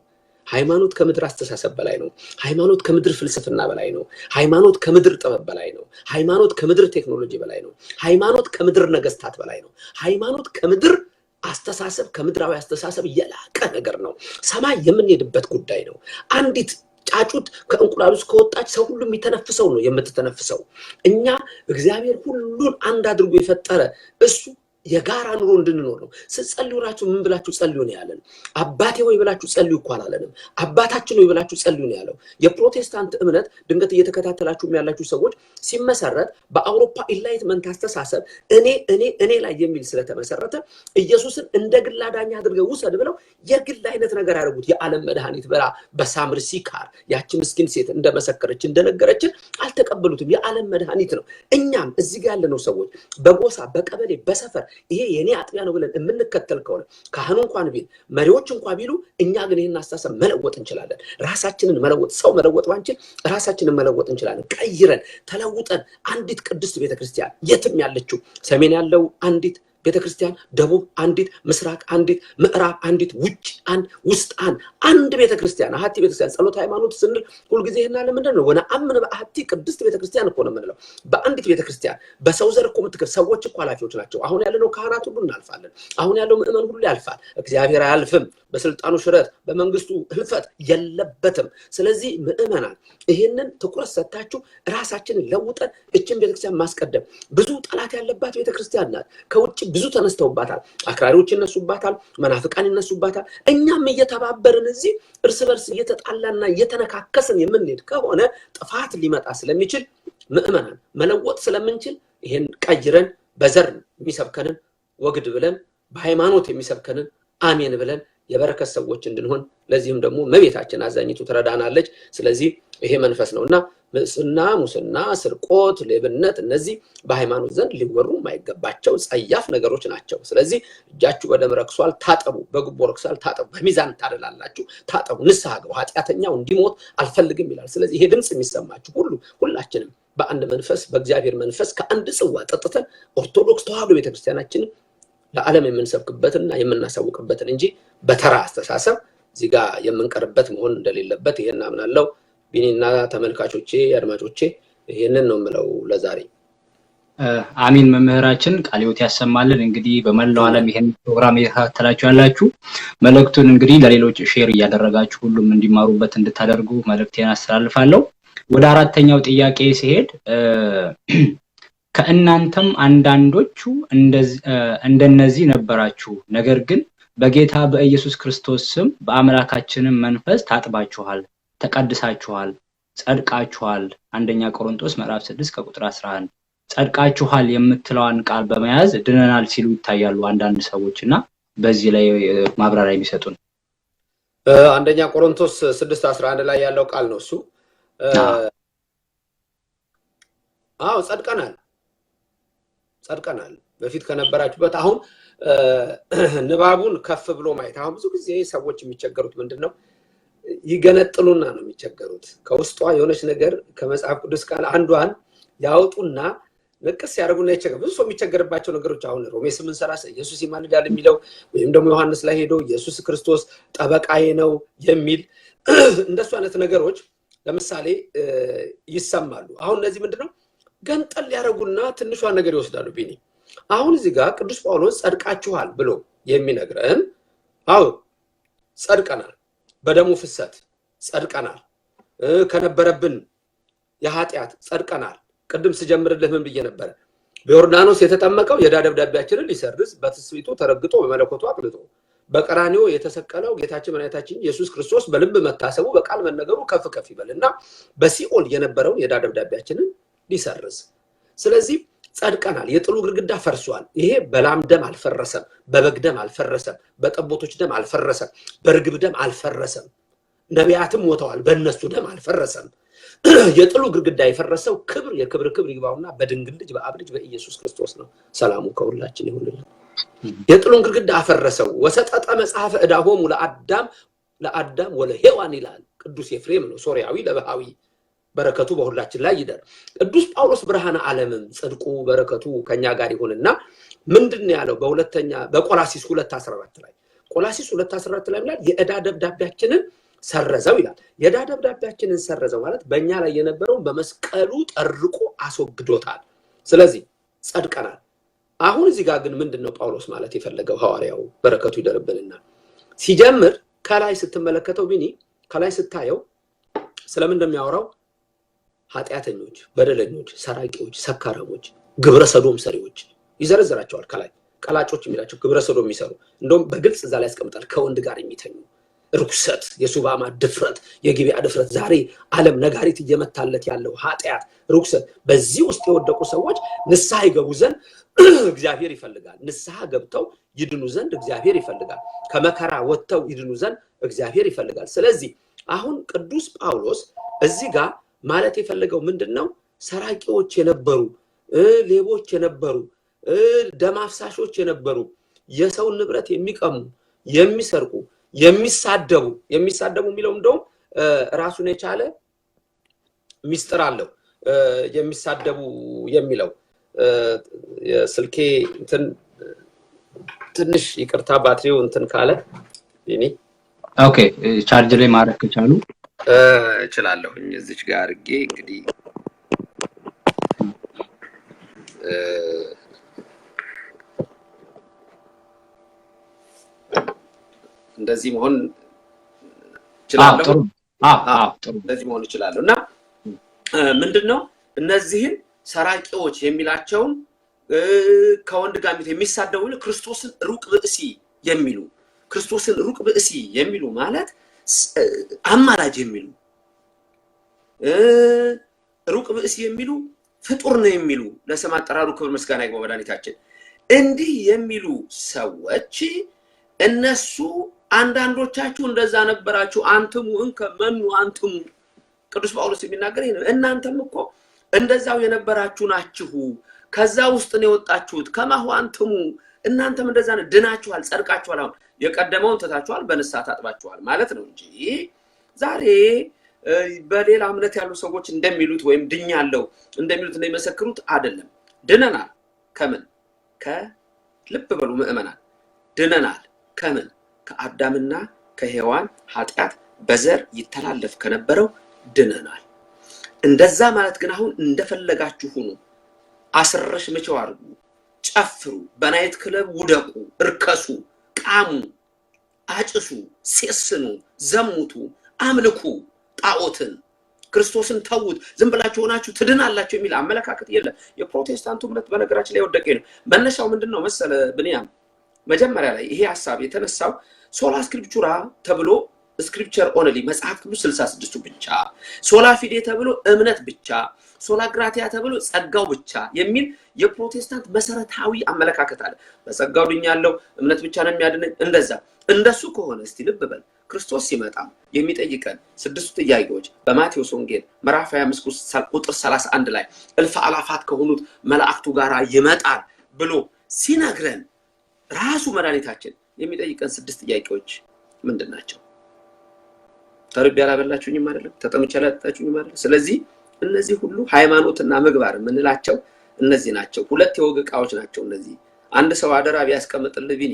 ሃይማኖት ከምድር አስተሳሰብ በላይ ነው። ሃይማኖት ከምድር ፍልስፍና በላይ ነው። ሃይማኖት ከምድር ጥበብ በላይ ነው። ሃይማኖት ከምድር ቴክኖሎጂ በላይ ነው። ሃይማኖት ከምድር ነገስታት በላይ ነው። ሃይማኖት ከምድር አስተሳሰብ፣ ከምድራዊ አስተሳሰብ የላቀ ነገር ነው። ሰማይ የምንሄድበት ጉዳይ ነው። አንዲት ጫጩት ከእንቁላል ውስጥ ከወጣች ሰው ሁሉ የሚተነፍሰው ነው የምትተነፍሰው። እኛ እግዚአብሔር ሁሉን አንድ አድርጎ የፈጠረ እሱ የጋራ ኑሮ እንድንኖር ነው። ስትጸልዩ እራችሁ ምን ብላችሁ ጸልዩ ነው ያለን? አባቴ ወይ ብላችሁ ጸልዩ እኮ አላለንም። አባታችን ወይ ብላችሁ ጸልዩ ነው ያለው። የፕሮቴስታንት እምነት ድንገት እየተከታተላችሁ ያላችሁ ሰዎች ሲመሰረት በአውሮፓ enlightenment አስተሳሰብ እኔ፣ እኔ፣ እኔ ላይ የሚል ስለተመሰረተ ኢየሱስን እንደ ግል አዳኝ አድርገው ውሰድ ብለው የግል አይነት ነገር ያደርጉት። የዓለም መድኃኒት ብላ በሳምር ሲካር ያቺ ምስኪን ሴት እንደመሰከረች እንደነገረችን አልተቀበሉትም። የዓለም መድኃኒት ነው። እኛም እዚህ ጋር ያለነው ሰዎች በጎሳ፣ በቀበሌ፣ በሰፈር ይሄ የኔ አጥቢያ ነው ብለን የምንከተል ከሆነ፣ ካህኑ እንኳን ቢል፣ መሪዎች እንኳን ቢሉ፣ እኛ ግን ይህን አስተሳሰብ መለወጥ እንችላለን። ራሳችንን መለወጥ፣ ሰው መለወጥ ባንችል ራሳችንን መለወጥ እንችላለን። ቀይረን ተለውጠን አንዲት ቅድስት ቤተክርስቲያን የትም ያለችው፣ ሰሜን ያለው አንዲት ቤተክርስቲያን፣ ደቡብ አንዲት፣ ምስራቅ አንዲት፣ ምዕራብ አንዲት፣ ውጭ አንድ፣ ውስጥ አንድ፣ አንድ ቤተክርስቲያን፣ አሐቲ ቤተክርስቲያን። ጸሎተ ሃይማኖት ስንል ሁልጊዜ ይሄን አለ ምንድን ነው? ወነአምን በአሐቲ ቅድስት ቤተክርስቲያን እኮ ነው የምንለው። በአንዲት ቤተክርስቲያን በሰው ዘር እኮ የምትከፍ ሰዎች እኮ ኃላፊዎች ናቸው። አሁን ያለነው ካህናት ሁሉ እናልፋለን። አሁን ያለው ምዕመን ሁሉ ያልፋል። እግዚአብሔር አያልፍም። በስልጣኑ ሽረት፣ በመንግስቱ ህልፈት የለበትም። ስለዚህ ምዕመናን ይህንን ትኩረት ሰጥታችሁ ራሳችንን ለውጠን እችን ቤተክርስቲያን ማስቀደም። ብዙ ጠላት ያለባት ቤተክርስቲያን ናት። ከውጭ ብዙ ተነስተውባታል። አክራሪዎች ይነሱባታል፣ መናፍቃን ይነሱባታል። እኛም እየተባበርን እዚህ እርስ በርስ እየተጣላና እየተነካከስን የምንሄድ ከሆነ ጥፋት ሊመጣ ስለሚችል፣ ምዕመናን መለወጥ ስለምንችል፣ ይሄን ቀይረን በዘር የሚሰብከንን ወግድ ብለን፣ በሃይማኖት የሚሰብከንን አሜን ብለን የበረከት ሰዎች እንድንሆን፣ ለዚህም ደግሞ እመቤታችን አዛኝቱ ትረዳናለች። ስለዚህ ይሄ መንፈስ ነውና ሙስና፣ ሙስና፣ ስርቆት፣ ሌብነት እነዚህ በሃይማኖት ዘንድ ሊወሩ የማይገባቸው ጸያፍ ነገሮች ናቸው። ስለዚህ እጃችሁ በደም ረክሷል፣ ታጠቡ። በጉቦ ረክሷል፣ ታጠቡ። በሚዛን ታደላላችሁ፣ ታጠቡ። ንስሐ ግቡ። ኃጢአተኛው እንዲሞት አልፈልግም ይላል። ስለዚህ ይሄ ድምጽ የሚሰማችሁ ሁሉ ሁላችንም በአንድ መንፈስ፣ በእግዚአብሔር መንፈስ ከአንድ ጽዋ ጠጥተን ኦርቶዶክስ ተዋህዶ ቤተክርስቲያናችንን ለዓለም የምንሰብክበትና የምናሳውቅበትን እንጂ በተራ አስተሳሰብ እዚህ ጋር የምንቀርበት መሆን እንደሌለበት ይሄን አምናለሁ። ቢኒና ተመልካቾቼ፣ አድማጮቼ፣ ይሄንን ነው የምለው ለዛሬ። አሚን። መምህራችን ቃለ ሕይወት ያሰማልን። እንግዲህ በመላው ዓለም ይሄን ፕሮግራም እየተከታተላችሁ ያላችሁ መልእክቱን እንግዲህ ለሌሎች share እያደረጋችሁ ሁሉም እንዲማሩበት እንድታደርጉ መልእክቴን አስተላልፋለሁ። ወደ አራተኛው ጥያቄ ሲሄድ ከእናንተም አንዳንዶቹ እንደነዚህ ነበራችሁ፣ ነገር ግን በጌታ በኢየሱስ ክርስቶስ ስም በአምላካችንም መንፈስ ታጥባችኋል፣ ተቀድሳችኋል፣ ጸድቃችኋል። አንደኛ ቆሮንቶስ ምዕራፍ 6 ከቁጥር 11 ጸድቃችኋል የምትለዋን ቃል በመያዝ ድነናል ሲሉ ይታያሉ አንዳንድ ሰዎች እና በዚህ ላይ ማብራሪያ የሚሰጡን። አንደኛ ቆሮንቶስ 6:11 ላይ ያለው ቃል ነው እሱ። አዎ ጸድቀናል፣ ጸድቀናል በፊት ከነበራችሁበት። አሁን ንባቡን ከፍ ብሎ ማየት፣ አሁን ብዙ ጊዜ ሰዎች የሚቸገሩት ምንድን ነው? ይገነጥሉና ነው የሚቸገሩት። ከውስጧ የሆነች ነገር ከመጽሐፍ ቅዱስ ቃል አንዷን ያወጡና ንቅስ ያደርጉና ይቸገር። ብዙ ሰው የሚቸገርባቸው ነገሮች አሁን ሮሜ 8:30 ኢየሱስ ይማልዳል የሚለው ወይም ደግሞ ዮሐንስ ላይ ሄዶ ኢየሱስ ክርስቶስ ጠበቃዬ ነው የሚል እንደሱ አይነት ነገሮች ለምሳሌ ይሰማሉ። አሁን እነዚህ ምንድነው ገንጠል ያደርጉና ትንሿን ነገር ይወስዳሉ። ቢኒ፣ አሁን እዚህ ጋር ቅዱስ ጳውሎስ ጸድቃችኋል ብሎ የሚነግረን፣ አዎ ጸድቀናል፣ በደሙ ፍሰት ጸድቀናል፣ ከነበረብን የኃጢአት ጸድቀናል። ቅድም ስጀምርልህ ምን ብዬ ነበረ? በዮርዳኖስ የተጠመቀው የዕዳ ደብዳቤያችንን ሊሰርዝ በትስብእቱ ተረግጦ በመለኮቱ አቅልጦ በቀራንዮ የተሰቀለው ጌታችን መድኃኒታችን ኢየሱስ ክርስቶስ በልብ መታሰቡ በቃል መነገሩ ከፍ ከፍ ይበል እና በሲኦል የነበረውን የዕዳ ደብዳቤያችንን ሊሰርዝ። ስለዚህ ጸድቀናል። የጥሉ ግድግዳ ፈርሷል። ይሄ በላም ደም አልፈረሰም፣ በበግ ደም አልፈረሰም፣ በጠቦቶች ደም አልፈረሰም፣ በርግብ ደም አልፈረሰም። ነቢያትም ሞተዋል፣ በእነሱ ደም አልፈረሰም። የጥሉ ግድግዳ የፈረሰው ክብር የክብር ክብር ይግባውና በድንግል ልጅ በአብ ልጅ በኢየሱስ ክርስቶስ ነው። ሰላሙ ከሁላችን ይሁንልን። የጥሉን ግድግዳ አፈረሰው። ወሰጠጠ መጽሐፈ ዕዳሆሙ ለአዳም ወለሔዋን ይላል ቅዱስ ኤፍሬም ነው፣ ሶርያዊ ለባሃዊ፣ በረከቱ በሁላችን ላይ ይደር። ቅዱስ ጳውሎስ ብርሃነ ዓለምም ጽድቁ በረከቱ ከኛ ጋር ይሁንና ምንድን ነው ያለው? በሁለተኛ በቆላሲስ 2:14 ላይ፣ ቆላሲስ 2:14 ላይ ይላል የዕዳ ደብዳቤያችንን ሰረዘው ይላል። የዕዳ ደብዳቤያችንን ሰረዘው ማለት በእኛ ላይ የነበረውን በመስቀሉ ጠርቆ አስወግዶታል። ስለዚህ ጸድቀናል። አሁን እዚህ ጋር ግን ምንድን ነው ጳውሎስ ማለት የፈለገው ሐዋርያው በረከቱ ይደርብንና ሲጀምር ከላይ ስትመለከተው ቢኒ፣ ከላይ ስታየው ስለምን እንደሚያወራው ኃጢአተኞች፣ በደለኞች፣ ሰራቂዎች፣ ሰካራሞች፣ ግብረ ሰዶም ሰሪዎች ይዘረዝራቸዋል። ከላይ ቀላጮች የሚላቸው ግብረ ሰዶም የሚሰሩ እንደውም በግልጽ እዛ ላይ ያስቀምጣል። ከወንድ ጋር የሚተኙ፣ ርኩሰት፣ የሱባማ ድፍረት፣ የጊቢያ ድፍረት፣ ዛሬ ዓለም ነጋሪት እየመታለት ያለው ኃጢአት፣ ርኩሰት፣ በዚህ ውስጥ የወደቁ ሰዎች ንስሐ ይገቡ ዘንድ እግዚአብሔር ይፈልጋል። ንስሐ ገብተው ይድኑ ዘንድ እግዚአብሔር ይፈልጋል። ከመከራ ወጥተው ይድኑ ዘንድ እግዚአብሔር ይፈልጋል። ስለዚህ አሁን ቅዱስ ጳውሎስ እዚህ ጋር ማለት የፈለገው ምንድን ነው? ሰራቂዎች የነበሩ፣ ሌቦች የነበሩ፣ ደም አፍሳሾች የነበሩ፣ የሰውን ንብረት የሚቀሙ፣ የሚሰርቁ፣ የሚሳደቡ፣ የሚሳደቡ የሚለው እንደውም ራሱን የቻለ ሚስጥር አለው። የሚሳደቡ የሚለው የስልኬ እንትን ትንሽ ይቅርታ ባትሪው እንትን ካለ ቢኒ። Okay፣ charge ላይ ማድረግ ከቻሉ። እችላለሁኝ። እዚች ጋር አድርጌ እንግዲህ እንደዚህ መሆን እችላለሁ። እንደዚህ መሆን እችላለሁ። እና ምንድን ነው እነዚህን ሰራቂዎች የሚላቸውን፣ ከወንድ ጋር የሚሳደቡ፣ ክርስቶስን ሩቅ ብእሲ የሚሉ፣ ክርስቶስን ሩቅ ብእሲ የሚሉ ማለት አማላጅ የሚሉ፣ ሩቅ ብእሲ የሚሉ፣ ፍጡር ነው የሚሉ፣ ለስም አጠራሩ ክብር ምስጋና ይግባው መድኃኒታችን፣ እንዲህ የሚሉ ሰዎች እነሱ አንዳንዶቻችሁ እንደዛ ነበራችሁ። አንትሙ እንከ መኑ አንትሙ፣ ቅዱስ ጳውሎስ የሚናገር ይሄ ነው። እናንተም እኮ እንደዛው የነበራችሁ ናችሁ። ከዛ ውስጥ ነው የወጣችሁት። ከማሁ አንትሙ፣ እናንተም እንደዛ ነው። ድናችኋል፣ ጸድቃችኋል። አሁን የቀደመውን ትታችኋል፣ በንስሐ ታጥባችኋል ማለት ነው እንጂ ዛሬ በሌላ እምነት ያሉ ሰዎች እንደሚሉት ወይም ድኛለሁ እንደሚሉት እንደሚመሰክሩት አይደለም። ድነናል። ከምን? ከልብ በሉ ምዕመናን፣ ድነናል። ከምን? ከአዳምና ከሔዋን ኃጢአት በዘር ይተላለፍ ከነበረው ድነናል። እንደዛ ማለት ግን አሁን እንደፈለጋችሁ ሁኑ፣ አስረሽ ምቸው አድርጉ፣ ጨፍሩ፣ በ night club ውደቁ፣ እርከሱ፣ ቃሙ፣ አጭሱ፣ ሴስኑ፣ ዘሙቱ፣ አምልኩ ጣዖትን፣ ክርስቶስን ተዉት፣ ዝም ብላችሁ ሆናችሁ ትድናላችሁ የሚል አመለካከት የለም። የፕሮቴስታንቱ እምነት በነገራችን ላይ የወደቀ ነው። መነሻው ምንድን ነው መሰለ ብንያም? መጀመሪያ ላይ ይሄ ሀሳብ የተነሳው sola scriptura ተብሎ scripture only መጽሐፍ ቅዱስ 66ቱ ብቻ፣ sola fide ተብሎ እምነት ብቻ፣ sola gratia ተብሎ ጸጋው ብቻ የሚል የፕሮቴስታንት መሰረታዊ አመለካከት አለ። በጸጋው ድኛለሁ፣ እምነት ብቻ ነው የሚያድነኝ። እንደዛ እንደሱ ከሆነ እስቲ ልብ በል፣ ክርስቶስ ሲመጣ የሚጠይቀን ስድስቱ ጥያቄዎች በማቴዎስ ወንጌል ምዕራፍ 25 ቁጥር 31 ላይ እልፍ አላፋት ከሆኑት መላእክቱ ጋር ይመጣል ብሎ ሲነግረን ራሱ መድኃኒታችን የሚጠይቀን ስድስት ጥያቄዎች ምንድን ናቸው? ተርቤ አላበላችሁኝም አይደለም? ተጠምቼ አላጠጣችሁኝም አይደለም? ስለዚህ እነዚህ ሁሉ ሃይማኖትና ምግባር የምንላቸው እነዚህ ናቸው። ሁለት የወግ ዕቃዎች ናቸው እነዚህ። አንድ ሰው አደራ ቢያስቀምጥልህ፣ ቢኒ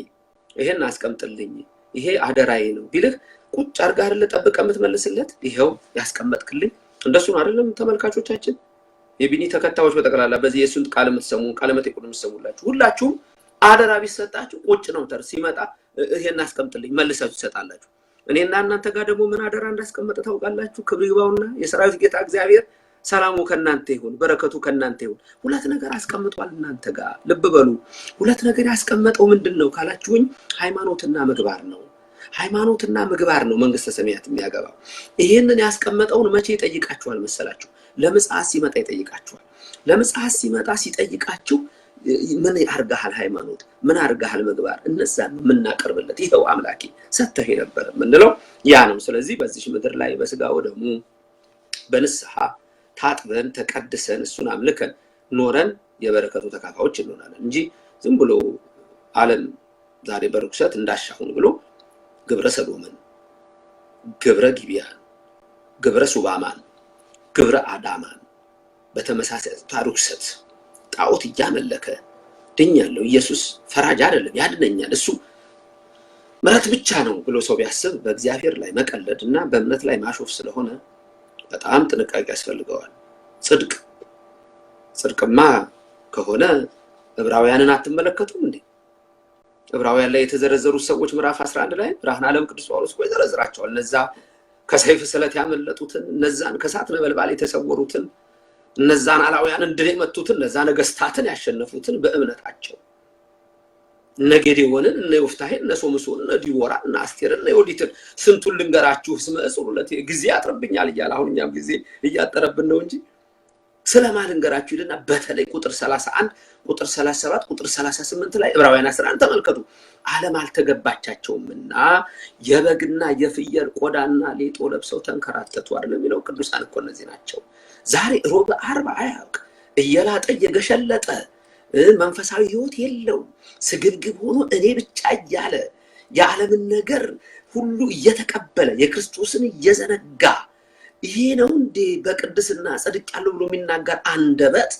ይሄን አስቀምጥልኝ፣ ይሄ አደራዬ ነው ቢልህ ቁጭ አድርገህ አይደለ ጠብቀህ የምትመልስለት? ይኸው ያስቀመጥክልኝ እንደሱ ነው አይደለም? ተመልካቾቻችን፣ የቢኒ ተከታዮች በጠቅላላ በዚህ የእሱን ቃል የምትሰሙ፣ ቃለ መጠይቁን የምትሰሙላችሁ ሁላችሁም አደራ ቢሰጣችሁ ቁጭ ነው ተር ሲመጣ ይሄን አስቀምጥልኝ መልሳችሁ ትሰጣላችሁ። እኔና እናንተ ጋር ደግሞ ምን አደራ እንዳስቀመጠ ታውቃላችሁ? ክብር ይግባውና የሰራዊት ጌታ እግዚአብሔር ሰላሙ ከእናንተ ይሁን፣ በረከቱ ከእናንተ ይሁን። ሁለት ነገር አስቀምጧል እናንተ ጋር፣ ልብ በሉ። ሁለት ነገር ያስቀመጠው ምንድን ነው ካላችሁኝ፣ ሃይማኖትና ምግባር ነው። ሃይማኖትና ምግባር ነው መንግስተ ሰማያት የሚያገባው። ይሄንን ያስቀመጠውን መቼ ይጠይቃችኋል መሰላችሁ? ለምጽአት ሲመጣ ይጠይቃችኋል። ለምጽአት ሲመጣ ሲጠይቃችሁ ምን አርጋሃል ሃይማኖት፣ ምን አርጋሃል ምግባር፣ እነዛን የምናቀርብለት ይኸው አምላኬ ሰተህ የነበረ የምንለው ያ ነው። ስለዚህ በዚህ ምድር ላይ በስጋ ወደሙ በንስሐ ታጥበን ተቀድሰን እሱን አምልከን ኖረን የበረከቱ ተካፋዮች እንሆናለን እንጂ ዝም ብሎ ዓለም ዛሬ በርኩሰት እንዳሻሁን ብሎ ግብረ ሰዶምን፣ ግብረ ጊቢያን፣ ግብረ ሱባማን፣ ግብረ አዳማን በተመሳሳይ ርኩሰት ጣዖት እያመለከ ድኛለሁ፣ ኢየሱስ ፈራጅ አይደለም ያድነኛል፣ እሱ ምሕረት ብቻ ነው ብሎ ሰው ቢያስብ በእግዚአብሔር ላይ መቀለድ እና በእምነት ላይ ማሾፍ ስለሆነ በጣም ጥንቃቄ ያስፈልገዋል። ጽድቅ ጽድቅማ ከሆነ ዕብራውያንን አትመለከቱም እንዴ? ዕብራውያን ላይ የተዘረዘሩት ሰዎች ምዕራፍ 11 ላይ ብርሃነ ዓለም ቅዱስ ጳውሎስ እኮ ይዘረዝራቸዋል። እነዛ ከሰይፍ ስለት ያመለጡትን፣ እነዛን ከእሳት ነበልባል የተሰወሩትን፣ እነዛን አላውያንን ድል የመቱትን፣ እነዛ ነገስታትን ያሸነፉትን በእምነታቸው እነ ጌዴዎንን፣ እነ ዮፍታሔን፣ እነ ሶምሶንን፣ እነ ዲቦራን፣ እነ አስቴርን፣ እነ ዮዲትን ስንቱን ልንገራችሁ፣ እስመ እጹር ጊዜ ያጥርብኛል እያለ አሁን እኛም ጊዜ እያጠረብን ነው እንጂ ስለማን ልንገራችሁ ይልና በተለይ ቁጥር 31፣ ቁጥር 37፣ ቁጥር 38 ላይ ዕብራውያን 11 ተመልከቱ። ዓለም አልተገባቻቸውምና የበግና የፍየል ቆዳና ሌጦ ለብሰው ተንከራተቱ አይደል የሚለው። ቅዱሳን እኮ እነዚህ ናቸው። ዛሬ ሮብ ዓርብ አያውቅ እየላጠ እየገሸለጠ መንፈሳዊ ሕይወት የለውም። ስግብግብ ሆኖ እኔ ብቻ እያለ የዓለምን ነገር ሁሉ እየተቀበለ የክርስቶስን እየዘነጋ ይሄ ነው እንዴ በቅድስና ጸድቄያለሁ ብሎ የሚናገር አንደበት?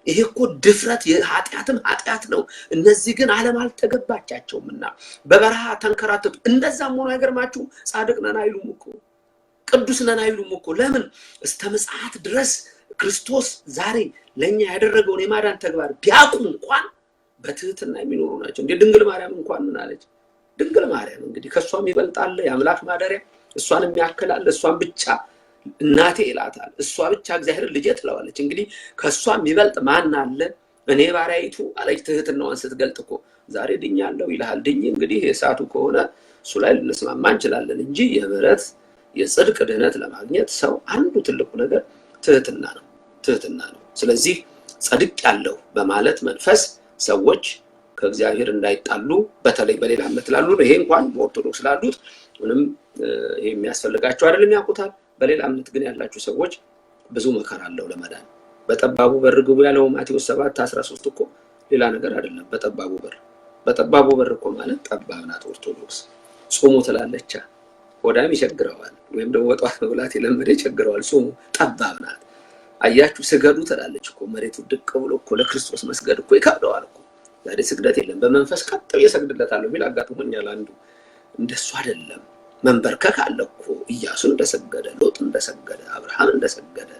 ይሄ እኮ ድፍረት፣ የኃጢአትም ኃጢአት ነው። እነዚህ ግን ዓለም አልተገባቻቸውምና በበረሃ ተንከራተቱ። እንደዛም ሆኖ አይገርማችሁ ጻድቅ ነን አይሉም እኮ፣ ቅዱስ ነን አይሉም እኮ። ለምን? እስከ ምጽአት ድረስ ክርስቶስ ዛሬ ለኛ ያደረገውን የማዳን ተግባር ቢያውቁ እንኳን በትህትና የሚኖሩ ናቸው። እንደ ድንግል ማርያም እንኳን ምን አለች? ድንግል ማርያም እንግዲህ ከእሷም ይበልጣል የአምላክ ማደሪያ፣ እሷን የሚያክላል፣ እሷን ብቻ እናቴ ይላታል። እሷ ብቻ እግዚአብሔርን ልጄ ትለዋለች። እንግዲህ ከእሷ የሚበልጥ ማን አለ? እኔ ባሪያይቱ አለች። ትህትናዋን ስትገልጥ እኮ ዛሬ ድኛለሁ ይልሃል። ድኝ እንግዲህ የእሳቱ ከሆነ እሱ ላይ ልንስማማ እንችላለን እንጂ የምህረት የጽድቅ ድህነት ለማግኘት ሰው አንዱ ትልቁ ነገር ትህትና ነው። ትህትና ነው። ስለዚህ ጸድቄያለሁ በማለት መንፈስ ሰዎች ከእግዚአብሔር እንዳይጣሉ በተለይ በሌላ እምነት ላሉ ነው። ይሄ እንኳን በኦርቶዶክስ ላሉት ምንም ይሄ የሚያስፈልጋቸው አይደለም፣ ያውቁታል። በሌላ እምነት ግን ያላችሁ ሰዎች ብዙ መከራ አለው ለመዳን። በጠባቡ በር ግቡ ያለው ማቴዎስ 7:13 እኮ ሌላ ነገር አይደለም። በጠባቡ በር፣ በጠባቡ በር እኮ ማለት ጠባብ ናት ኦርቶዶክስ። ጾሙ ትላለቻ፣ ሆዳም ይቸግረዋል፣ ወይም ደግሞ በጠዋት መብላት የለመደ ይቸግረዋል። ጾሙ ጠባብ ናት። አያችሁ፣ ስገዱ ትላለች እኮ መሬቱ ድቅ ብሎ እኮ ለክርስቶስ መስገድ እኮ ይከብደዋል እኮ። ዛሬ ስግደት የለም። በመንፈስ ቀጥ ብዬ እሰግድለታለሁ የሚል አጋጥሞኛል አንዱ። እንደሱ አይደለም። መንበርከክ አለ እኮ። ኢያሱ እንደሰገደ፣ ሎጥ እንደሰገደ፣ አብርሃም እንደሰገደ፣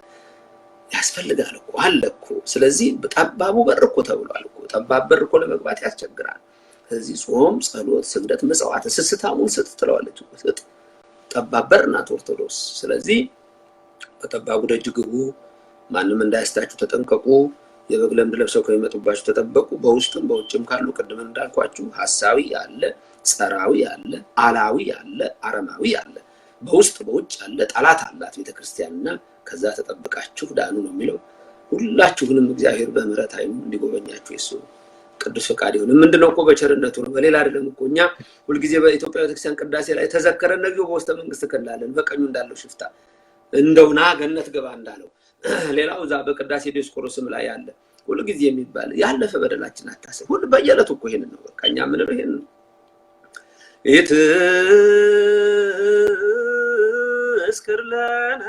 ያስፈልጋል እኮ አለ እኮ። ስለዚህ ጠባቡ በር እኮ ተብሏል እኮ። ጠባብ በር እኮ ለመግባት ያስቸግራል። ስለዚህ ጾም፣ ጸሎት፣ ስግደት፣ ምጽዋት ስስታሙን ስጥ ትለዋለች እኮ ስጥ። ጠባብ በር ናት ኦርቶዶክስ። ስለዚህ በጠባቡ ደጅ ግቡ፣ ማንም እንዳያስታችሁ ተጠንቀቁ። የበግ ለምድ ለብሰው ከሚመጡባችሁ ተጠበቁ። በውስጥም በውጭም ካሉ ቅድም እንዳልኳችሁ ሐሳዊ አለ፣ ጸራዊ አለ፣ አላዊ አለ፣ አረማዊ አለ። በውስጥ በውጭ አለ፣ ጠላት አላት ቤተክርስቲያንና ከዛ ተጠብቃችሁ ዳኑ ነው የሚለው። ሁላችሁንም እግዚአብሔር በምሕረት ዓይኑ እንዲጎበኛችሁ የሱ ቅዱስ ፈቃድ ይሁን። ምንድነው እኮ በቸርነቱ ነው፣ በሌላ አይደለም እኮ። እኛ ሁልጊዜ በኢትዮጵያ ቤተክርስቲያን ቅዳሴ ላይ ተዘከረነ እግዚኦ በውስተ መንግሥትከ እንላለን። በቀኙ እንዳለው ሽፍታ እንደው ና ገነት ግባ እንዳለው። ሌላው እዛ በቅዳሴ ዲዮስቆሮስም ላይ ያለ ሁልጊዜ የሚባል ያለፈ በደላችን አታስብ። ሁሉ በየዕለቱ እኮ ይሄንን ነው። በቃ እኛ የምንለው ይሄንን ነው። ኢትዝክር ለነ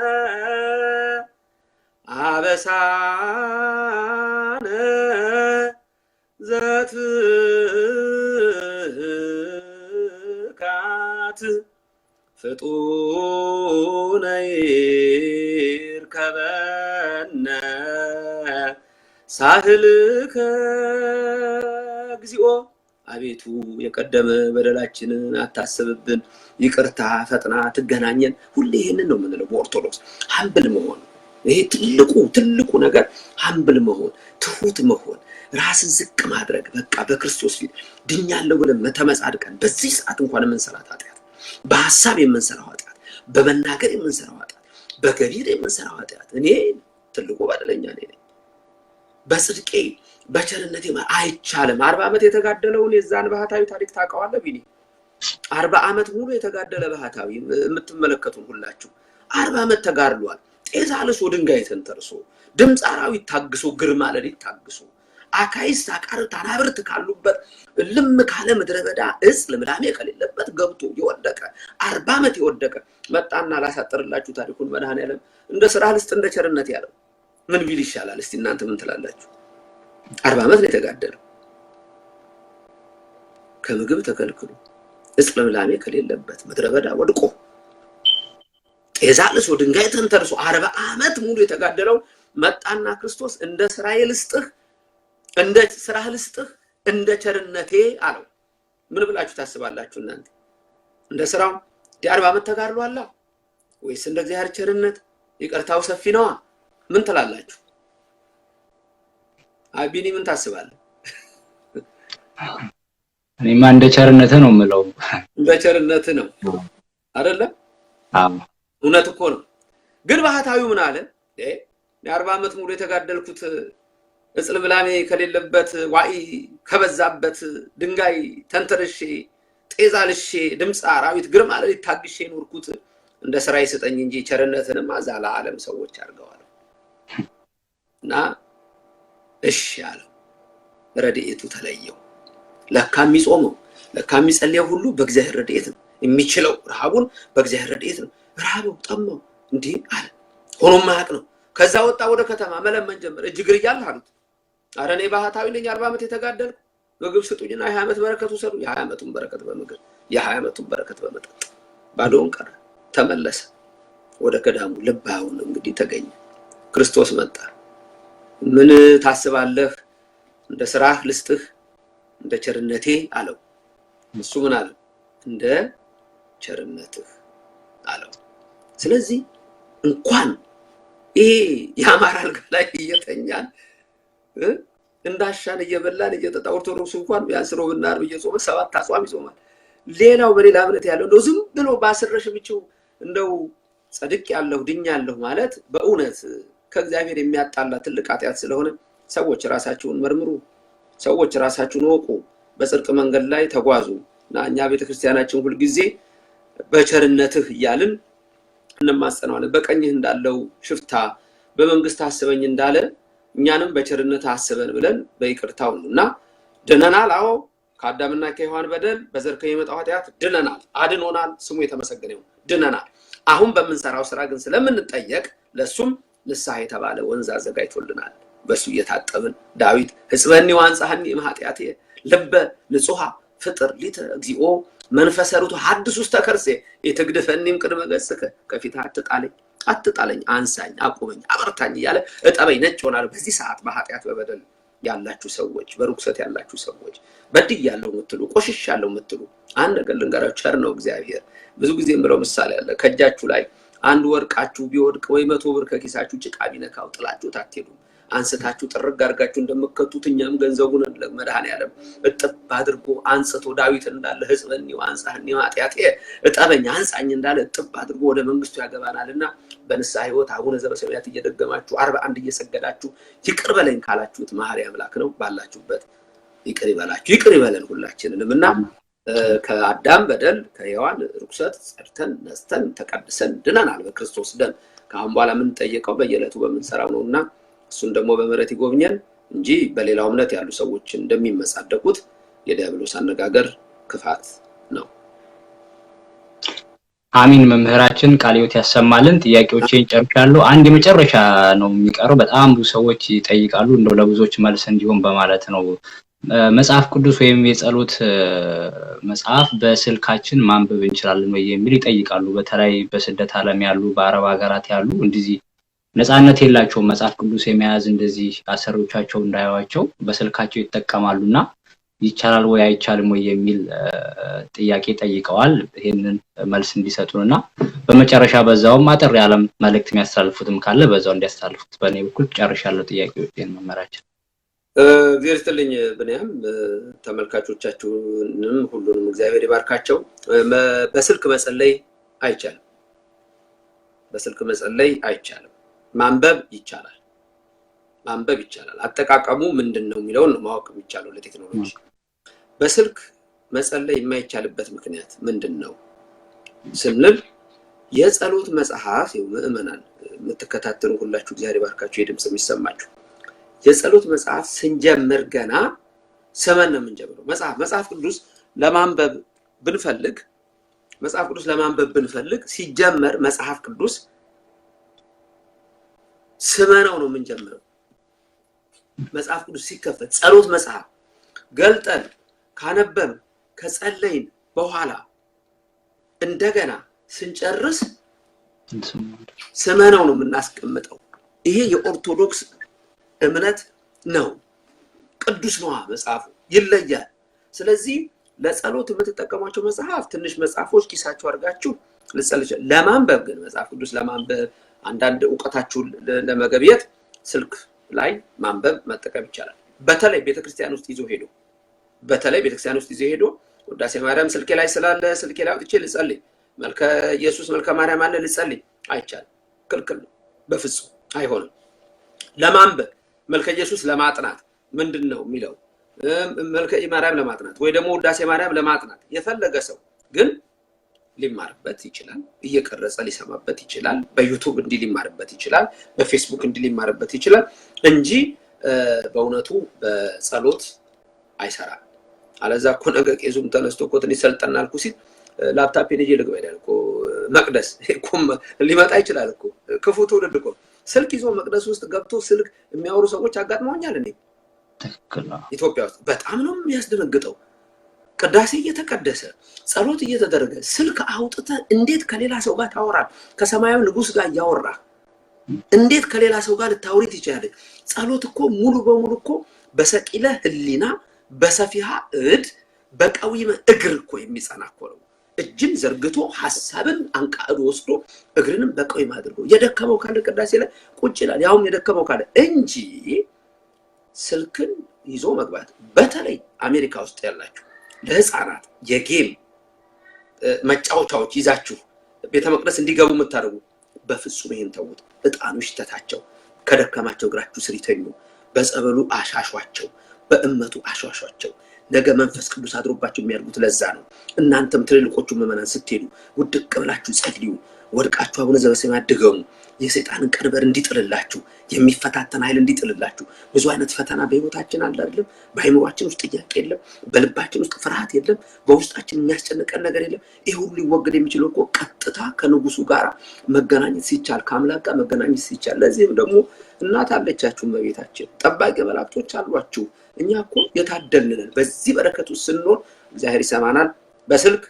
አበሳነ ዘትካት ፍጡነ ይርከበነ ሳህልከ እግዚኦ። አቤቱ የቀደመ በደላችንን አታስብብን፣ ይቅርታ ፈጥና ትገናኘን። ሁሌ ይሄንን ነው የምንለው በኦርቶዶክስ humble መሆን። ይሄ ትልቁ ትልቁ ነገር humble መሆን፣ ትሁት መሆን፣ ራስን ዝቅ ማድረግ። በቃ በክርስቶስ ፊት ድኛለሁ ብለን መተመጻድቀን በዚህ ሰዓት እንኳን የምንሰራት ኃጢአት፣ በሀሳብ የምንሰራው ኃጢአት፣ በመናገር የምንሰራው ኃጢአት፣ በገቢር የምንሰራው ኃጢአት፣ እኔ ትልቁ በደለኛ እኔ ነኝ። በጽድቄ በቸርነቴ አይቻልም። 40 ዓመት የተጋደለውን የዛን ባህታዊ ታሪክ ታውቀዋለህ ቢኒ? 40 ዓመት ሙሉ የተጋደለ ባህታዊ የምትመለከቱን ሁላችሁ 40 ዓመት ተጋድሏል። ጤዛ ልሶ ድንጋይ ተንተርሶ ድምፀ አራዊት ታግሶ ግርማ ሌሊት ታግሶ አካይስት አቃርብት አናብርት ካሉበት ልም ካለ ምድረ በዳ እጽ ልምላሜ ከሌለበት ገብቶ የወደቀ 40 ዓመት የወደቀ መጣና ላሳጥርላችሁ ታሪኩን መድኃኔዓለም እንደ ስራ ልስጥ እንደ ቸርነት ያለው ምን ቢል ይሻላል? እስቲ እናንተ ምን ትላላችሁ? 40 ዓመት ነው የተጋደለው። ከምግብ ተከልክሎ እጽ ልምላሜ ከሌለበት ምድረ በዳ ወድቆ ጤዛ ልሶ ድንጋይ ተንተርሶ 40 ዓመት ሙሉ የተጋደለው መጣና ክርስቶስ እንደ ስራዬ ልስጥህ፣ እንደ ስራህ ልስጥህ፣ እንደ ቸርነቴ አለው። ምን ብላችሁ ታስባላችሁ እናንተ? እንደ ስራው 40 ዓመት ተጋድሏላ ወይስ እንደ እግዚአብሔር ቸርነት ይቅርታው ሰፊ ነዋ? ምን ትላላችሁ? አቢኒ ምን ታስባለህ? እኔማ እንደ ቸርነትህ ነው የምለው። እንደ ቸርነትህ ነው አይደለ? አዎ እውነት እኮ ነው። ግን ባህታዊው ምን አለ? የ40 ዓመት ሙሉ የተጋደልኩት እጽ ልምላሜ ከሌለበት ዋኢ ከበዛበት ድንጋይ ተንተርሼ ጤዛ ልሼ ድምፀ አራዊት ግርማ ሌሊት ታግሼ የኖርኩት እንደ ስራዬ ስጠኝ እንጂ ቸርነትንማ እዛ ለዓለም ሰዎች አድርገዋል። እና እሺ አለው። ረድኤቱ ተለየው። ለካ የሚጾመው ለካ የሚጸልየው ሁሉ በእግዚአብሔር ረድኤት ነው። የሚችለው ረሃቡን በእግዚአብሔር ረድኤት ነው። ረሃበው ጠማው እንዲህ አለ። ሆኖ ማያውቅ ነው። ከዛ ወጣ ወደ ከተማ መለመን ጀመረ። እጅ እግር እያለ አሉት። ኧረ እኔ ባህታዊ ነኝ፣ 40 ዓመት የተጋደልኩ ምግብ ስጡኝና የ20 ዓመት በረከት ውሰዱ። የ20 ዓመቱን በረከት በምግብ የ20 ዓመቱን በረከት በመጠጥ ባዶውን ቀረ። ተመለሰ ወደ ገዳሙ። ልባውን እንግዲህ ተገኘ። ክርስቶስ መጣ። ምን ታስባለህ? እንደ ስራህ ልስጥህ እንደ ቸርነቴ አለው። እሱ ምን አለው? እንደ ቸርነትህ አለው። ስለዚህ እንኳን ይሄ የአማራ አልጋ ላይ እየተኛን እንዳሻን እየበላን እየጠጣ ኦርቶዶክስ እንኳን ቢያንስ ሮብና ዓርብ እየጾመ 7 አጽዋም ይጾማል። ሌላው በሌላ እምነት ያለው እንደው ዝም ብሎ ባስረሽ ብቻው እንደው ጸድቅ ያለሁ ድኛለሁ ማለት በእውነት ከእግዚአብሔር የሚያጣላ ትልቅ ኃጢአት ስለሆነ ሰዎች ራሳችሁን መርምሩ፣ ሰዎች ራሳችሁን ወቁ፣ በጽድቅ መንገድ ላይ ተጓዙ። እና እኛ ቤተክርስቲያናችን ሁል ጊዜ በቸርነትህ እያልን እንማጸነዋለን። በቀኝህ እንዳለው ሽፍታ በመንግስት አስበኝ እንዳለ እኛንም በቸርነት አስበን ብለን በይቅርታው ነው። እና ድነናል። አዎ ከአዳምና ከሔዋን በደል በዘር ከሚመጣው ኃጢአት ድነናል፣ አድኖናል። ስሙ የተመሰገነ ይሁን። ድነናል። አሁን በምንሰራው ስራ ግን ስለምንጠየቅ ለሱም ንስሐ የተባለ ወንዝ አዘጋጅቶልናል። በሱ እየታጠብን ዳዊት ሕጽበኒ ወአንጽሐኒ እምኃጢአትየ ልበ ንጹሐ ፍጥር ሊተ እግዚኦ መንፈሰ ርቱዕ ሐድስ ውስተ ከርሴ ኢትግድፈኒም ቅድመ ገጽከ፣ ከፊትህ አትጣለኝ አትጣለኝ፣ አንሳኝ፣ አቁመኝ፣ አበርታኝ እያለ እጠበኝ፣ ነጭ ሆናለሁ። በዚህ ሰዓት በኃጢአት በበደል ያላችሁ ሰዎች፣ በርኩሰት ያላችሁ ሰዎች፣ በድያለሁ የምትሉ፣ ቆሽሻለሁ የምትሉ፣ አንድ ነገር ልንገራችሁ፣ ቸር ነው እግዚአብሔር። ብዙ ጊዜ የምለው ምሳሌ አለ። ከእጃችሁ ላይ አንድ ወርቃችሁ ቢወድቅ ወይ 100 ብር ከኪሳችሁ ጭቃ ቢነካው ጥላችሁት አትሄዱም። አንስታችሁ ጥርግ አድርጋችሁ እንደምከቱት እኛም ገንዘቡን መድኃኔዓለም እጥብ አድርጎ አንጽቶ ዳዊት እንዳለ ሕጽበኒ ወአንጽሐኒ ኃጢአትየ፣ እጠበኝ አንጻኝ እንዳለ እጥብ አድርጎ ወደ መንግስቱ ያገባናል። እና በንስሐ ሕይወት አቡነ ዘበሰማያት እየደገማችሁ 41 እየሰገዳችሁ ይቅር በለኝ ካላችሁት መሐሪ አምላክ ነው። ባላችሁበት ይቅር ይበላችሁ፣ ይቅር ይበለን ሁላችንንም። እና ከአዳም በደል ከሔዋን ርኩሰት ጸድተን ነጽተን ተቀድሰን ድነናል በክርስቶስ ደም። ከአሁን በኋላ የምንጠየቀው በየዕለቱ በምንሰራው ነው። እና እሱን ደግሞ በምሕረት ይጎብኘን እንጂ በሌላው እምነት ያሉ ሰዎች እንደሚመጻደቁት የዲያብሎስ አነጋገር ክፋት ነው። አሚን። መምህራችን ቃለ ሕይወት ያሰማልን። ጥያቄዎቼን ጨርሻለሁ። አንድ የመጨረሻ ነው የሚቀረው። በጣም ብዙ ሰዎች ይጠይቃሉ። እንደው ለብዙዎች መልስ እንዲሆን በማለት ነው። መጽሐፍ ቅዱስ ወይም የጸሎት መጽሐፍ በስልካችን ማንበብ እንችላለን ወይ የሚል ይጠይቃሉ። በተለይ በስደት ዓለም ያሉ፣ በአረብ ሀገራት ያሉ እንደዚህ ነፃነት የላቸውም መጽሐፍ ቅዱስ የመያዝ፣ እንደዚህ አሰሪዎቻቸው እንዳያዩዋቸው በስልካቸው ይጠቀማሉ። እና ይቻላል ወይ አይቻልም ወይ የሚል ጥያቄ ጠይቀዋል። ይህንን መልስ እንዲሰጡን እና በመጨረሻ በዛውም አጠር ያለም መልእክት የሚያስተላልፉትም ካለ በዛው እንዲያስተላልፉት። በእኔ በኩል ጨርሻለሁ ጥያቄዎችን መምህራችን። እግዚአብሔር ይስጥልኝ ብንያም፣ ተመልካቾቻችሁንም ሁሉንም እግዚአብሔር ይባርካቸው። በስልክ መጸለይ አይቻልም። በስልክ መጸለይ አይቻልም። ማንበብ ይቻላል። ማንበብ ይቻላል። አጠቃቀሙ ምንድን ነው የሚለውን ነው ማወቅ የሚቻለው ለቴክኖሎጂ። በስልክ መጸለይ የማይቻልበት ምክንያት ምንድን ነው ስንል የጸሎት መጽሐፍ፣ ምዕመናን የምትከታተሉ ሁላችሁ እግዚአብሔር ይባርካችሁ፣ የድምፅ የሚሰማችሁ፣ የጸሎት መጽሐፍ ስንጀምር ገና ስመን ነው የምንጀምረው። መጽሐፍ ቅዱስ ለማንበብ ብንፈልግ፣ መጽሐፍ ቅዱስ ለማንበብ ብንፈልግ ሲጀመር መጽሐፍ ቅዱስ ስመነው ነው የምንጀምረው። መጽሐፍ ቅዱስ ሲከፈት ጸሎት መጽሐፍ ገልጠን ካነበብን ከጸለይን በኋላ እንደገና ስንጨርስ ስመነው ነው የምናስቀምጠው። ይሄ የኦርቶዶክስ እምነት ነው። ቅዱስ ነዋ መጽሐፉ፣ ይለያል። ስለዚህ ለጸሎት የምትጠቀሟቸው መጽሐፍ ትንሽ መጽሐፎች ኪሳችሁ አድርጋችሁ ልጸልይ። ለማንበብ ግን፣ መጽሐፍ ቅዱስ ለማንበብ፣ አንዳንድ እውቀታችሁን ለመገብየት ስልክ ላይ ማንበብ መጠቀም ይቻላል። በተለይ ቤተክርስቲያን ውስጥ ይዞ ሄዶ፣ በተለይ ቤተክርስቲያን ውስጥ ይዞ ሄዶ ውዳሴ ማርያም ስልኬ ላይ ስላለ ስልኬ ላይ አውጥቼ ልጸልይ፣ መልከ ኢየሱስ መልከ ማርያም አለ ልጸልይ፣ አይቻልም። ክልክል ነው። በፍጹም አይሆንም። ለማንበብ፣ መልከ ኢየሱስ ለማጥናት፣ ምንድን ነው የሚለው መልከ ማርያም ለማጥናት ወይ ደግሞ ውዳሴ ማርያም ለማጥናት የፈለገ ሰው ግን ሊማርበት ይችላል። እየቀረጸ ሊሰማበት ይችላል። በ YouTube እንዲህ ሊማርበት ይችላል። በፌስቡክ እንዲህ ሊማርበት ይችላል እንጂ በእውነቱ በጸሎት አይሰራም። አለዛ እኮ ነገ ቄሱም ተነስቶ እኮ ትንሽ ሰልጠን አልኩ ሲል ላፕታፔን ይዤ ልግባ ይላል እኮ መቅደስ ሊመጣ ይችላል እኮ። ክፉ ትውልድ እኮ ስልክ ይዞ መቅደስ ውስጥ ገብቶ ስልክ የሚያወሩ ሰዎች አጋጥመውኛል። እኔ ኢትዮጵያ ውስጥ በጣም ነው የሚያስደነግጠው። ቅዳሴ እየተቀደሰ፣ ጸሎት እየተደረገ ስልክ አውጥተህ እንዴት ከሌላ ሰው ጋር ታወራል? ከሰማያዊ ንጉሥ ጋር እያወራህ እንዴት ከሌላ ሰው ጋር ልታወሪ ትችላለህ? ጸሎት እኮ ሙሉ በሙሉ እኮ በሰቂለ ሕሊና፣ በሰፊሃ እድ፣ በቀዊመ እግር እኮ የሚጸና እኮ ነው። እጅን ዘርግቶ፣ ሀሳብን አንቃዕዶ ወስዶ፣ እግርንም በቀዊም አድርጎ፣ የደከመው ካለ ቅዳሴ ላይ ቁጭ ይላል። ያውም የደከመው ካለ እንጂ ስልክን ይዞ መግባት፣ በተለይ አሜሪካ ውስጥ ያላችሁ ለህፃናት የ game መጫወቻዎች ይዛችሁ ቤተ መቅደስ እንዲገቡ የምታደርጉ በፍጹም ይህን ተዉት። እጣኑ ይሽተታቸው፣ ከደከማቸው እግራችሁ ስር ይተኙ። በጸበሉ አሻሿቸው፣ በእመቱ አሿሿቸው። ነገ መንፈስ ቅዱስ አድሮባቸው የሚያድጉት ለዛ ነው። እናንተም ትልልቆቹ ምዕመናን ስትሄዱ ውድቅ ብላችሁ ጸልዩ። ወድቃችሁ አቡነ ዘበሰማያት ድገሙ። የሰይጣንን ቀንበር እንዲጥልላችሁ፣ የሚፈታተን ኃይል እንዲጥልላችሁ። ብዙ አይነት ፈተና በህይወታችን አለ አይደለም? በአይምሯችን ውስጥ ጥያቄ የለም፣ በልባችን ውስጥ ፍርሃት የለም፣ በውስጣችን የሚያስጨንቀን ነገር የለም። ይህ ሁሉ ሊወገድ የሚችለው እኮ ቀጥታ ከንጉሱ ጋር መገናኘት ሲቻል፣ ከአምላክ ጋር መገናኘት ሲቻል። ለዚህም ደግሞ እናት አለቻችሁ እመቤታችን፣ ጠባቂ መላእክቶች አሏችሁ። እኛ እኮ የታደልን ነን። በዚህ በረከት ውስጥ ስንኖር እግዚአብሔር ይሰማናል። በስልክ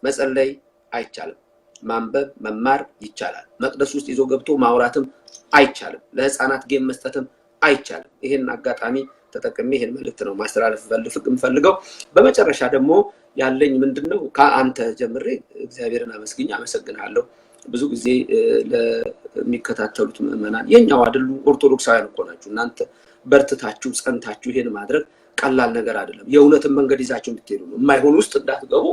መጸለይ አይቻልም። ማንበብ መማር ይቻላል። መቅደስ ውስጥ ይዞ ገብቶ ማውራትም አይቻልም። ለህፃናት game መስጠትም አይቻልም። ይሄን አጋጣሚ ተጠቅሜ ይሄን መልእክት ነው ማስተላለፍ የምፈልገው። በመጨረሻ ደግሞ ያለኝ ምንድነው፣ ከአንተ ጀምሬ እግዚአብሔርን አመስግኝ አመሰግናለሁ። ብዙ ጊዜ ለሚከታተሉት ምዕመናን የኛው አይደሉ ኦርቶዶክሳውያን እኮ ናችሁ እናንተ። በርትታችሁ ጸንታችሁ ይሄን ማድረግ ቀላል ነገር አይደለም። የእውነትን መንገድ ይዛችሁ እንድትሄዱ ነው። የማይሆን ውስጥ እንዳትገቡ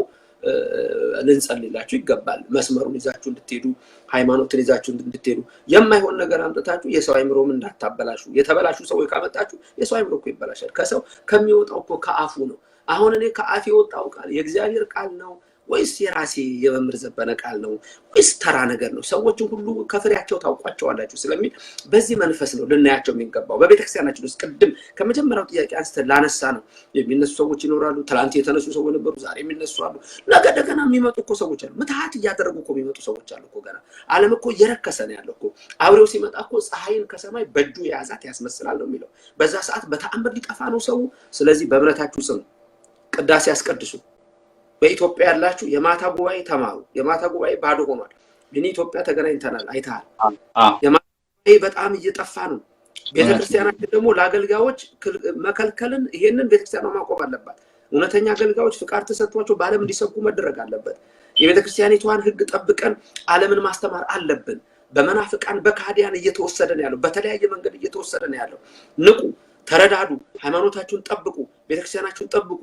ልንጸልይላችሁ ይገባል። መስመሩን ይዛችሁ እንድትሄዱ፣ ሃይማኖትን ይዛችሁ እንድትሄዱ፣ የማይሆን ነገር አምጥታችሁ የሰው አይምሮም እንዳታበላሹ። የተበላሹ ሰዎች ካመጣችሁ የሰው አይምሮ እኮ ይበላሻል። ከሰው ከሚወጣው እኮ ከአፉ ነው። አሁን እኔ ከአፍ የወጣው ቃል የእግዚአብሔር ቃል ነው ወይስ የራሴ የመምህር ዘበነ ቃል ነው ወይስ ተራ ነገር ነው? ሰዎችን ሁሉ ከፍሬያቸው ታውቋቸዋላችሁ ስለሚል በዚህ መንፈስ ነው ልናያቸው የሚገባው። በቤተክርስቲያናችን ውስጥ ቅድም ከመጀመሪያው ጥያቄ አንስተን ላነሳ ነው የሚነሱ ሰዎች ይኖራሉ። ትላንት የተነሱ ሰዎች ነበሩ፣ ዛሬ የሚነሱ አሉ። ነገ እንደገና የሚመጡ እኮ ሰዎች አሉ። ምትሃት እያደረጉ እኮ የሚመጡ ሰዎች አሉ እኮ። ገና ዓለም እኮ እየረከሰ ነው ያለው እኮ። አውሬው ሲመጣ እኮ ፀሐይን ከሰማይ በእጁ የያዛት ያስመስላል ነው የሚለው። በዛ ሰዓት በተአምር ሊጠፋ ነው ሰው። ስለዚህ በእምነታችሁ ጽኑ፣ ቅዳሴ አስቀድሱ። በኢትዮጵያ ያላችሁ የማታ ጉባኤ ተማሩ። የማታ ጉባኤ ባዶ ሆኗል። ግን ኢትዮጵያ ተገናኝተናል፣ አይተሃል። የማታ ጉባኤ በጣም እየጠፋ ነው። ቤተክርስቲያናችን ደግሞ ለአገልጋዮች መከልከልን ይሄንን ቤተክርስቲያኗ ማቆም አለባት። እውነተኛ አገልጋዮች ፍቃድ ተሰጥቷቸው በዓለም እንዲሰብኩ መደረግ አለበት። የቤተክርስቲያኒቷን ሕግ ጠብቀን ዓለምን ማስተማር አለብን። በመናፍቃን በካዲያን እየተወሰደ ነው ያለው። በተለያየ መንገድ እየተወሰደ ነው ያለው። ንቁ፣ ተረዳዱ፣ ሃይማኖታችሁን ጠብቁ፣ ቤተክርስቲያናችሁን ጠብቁ፣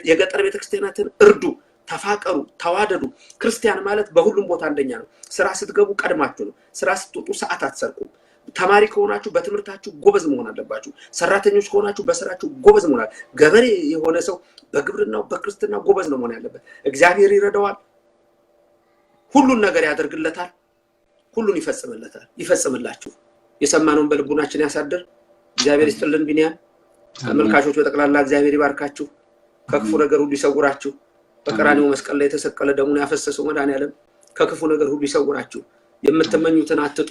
የገጠር ቤተክርስቲያናትን እርዱ፣ ተፋቀሩ፣ ተዋደዱ። ክርስቲያን ማለት በሁሉም ቦታ አንደኛ ነው። ስራ ስትገቡ ቀድማችሁ ነው። ስራ ስትወጡ ሰዓት አትሰርቁም። ተማሪ ከሆናችሁ በትምህርታችሁ ጎበዝ መሆን አለባችሁ። ሰራተኞች ከሆናችሁ በስራችሁ ጎበዝ መሆን አለ። ገበሬ የሆነ ሰው በግብርናው በክርስትናው ጎበዝ ነው መሆን ያለበት። እግዚአብሔር ይረዳዋል፣ ሁሉን ነገር ያደርግለታል፣ ሁሉን ይፈጽምለታል። ይፈጽምላችሁ። የሰማነውን በልቡናችን ያሳድር። እግዚአብሔር ይስጥልን። ቢንያም፣ ተመልካቾች በጠቅላላ እግዚአብሔር ይባርካችሁ፣ ከክፉ ነገር ሁሉ ይሰውራችሁ። በቀራንዮ መስቀል ላይ የተሰቀለ ደሙን ያፈሰሰው መድኃኔዓለም ከክፉ ነገር ሁሉ ይሰውራችሁ። የምትመኙትን አትጡ።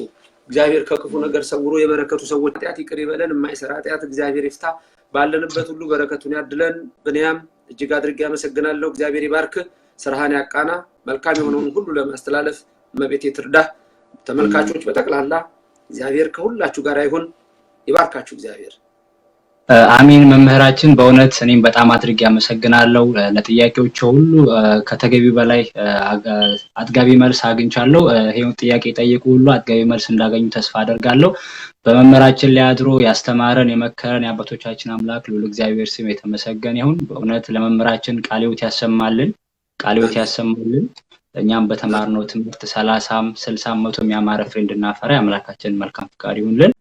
እግዚአብሔር ከክፉ ነገር ሰውሮ የበረከቱ ሰዎች ኃጢአት ይቅር ይበለን። የማይሰራ ኃጢአት እግዚአብሔር ይፍታ። ባለንበት ሁሉ በረከቱን ያድለን። ብንያም እጅግ አድርጌ አመሰግናለሁ። እግዚአብሔር ይባርክ፣ ስራህን ያቃና፣ መልካም የሆነውን ሁሉ ለማስተላለፍ እመቤቴ ትርዳህ። ተመልካቾች በጠቅላላ እግዚአብሔር ከሁላችሁ ጋር ይሁን። ይባርካችሁ እግዚአብሔር። አሜን። መምህራችን በእውነት እኔም በጣም አድርጌ አመሰግናለሁ። ለጥያቄዎች ሁሉ ከተገቢው በላይ አጥጋቢ መልስ አግኝቻለሁ። ይሄን ጥያቄ የጠየቁ ሁሉ አጥጋቢ መልስ እንዳገኙ ተስፋ አደርጋለሁ። በመምህራችን ላይ አድሮ ያስተማረን የመከረን የአባቶቻችን አምላክ ልዑል እግዚአብሔር ስም የተመሰገነ ይሁን። በእውነት ለመምህራችን ቃለ ሕይወት ያሰማልን፣ ቃለ ሕይወት ያሰማልን። እኛም በተማርነው ትምህርት 30 60 100 ያማረ ፍሬ እንድናፈራ የአምላካችን መልካም ፍቃድ ይሁንልን።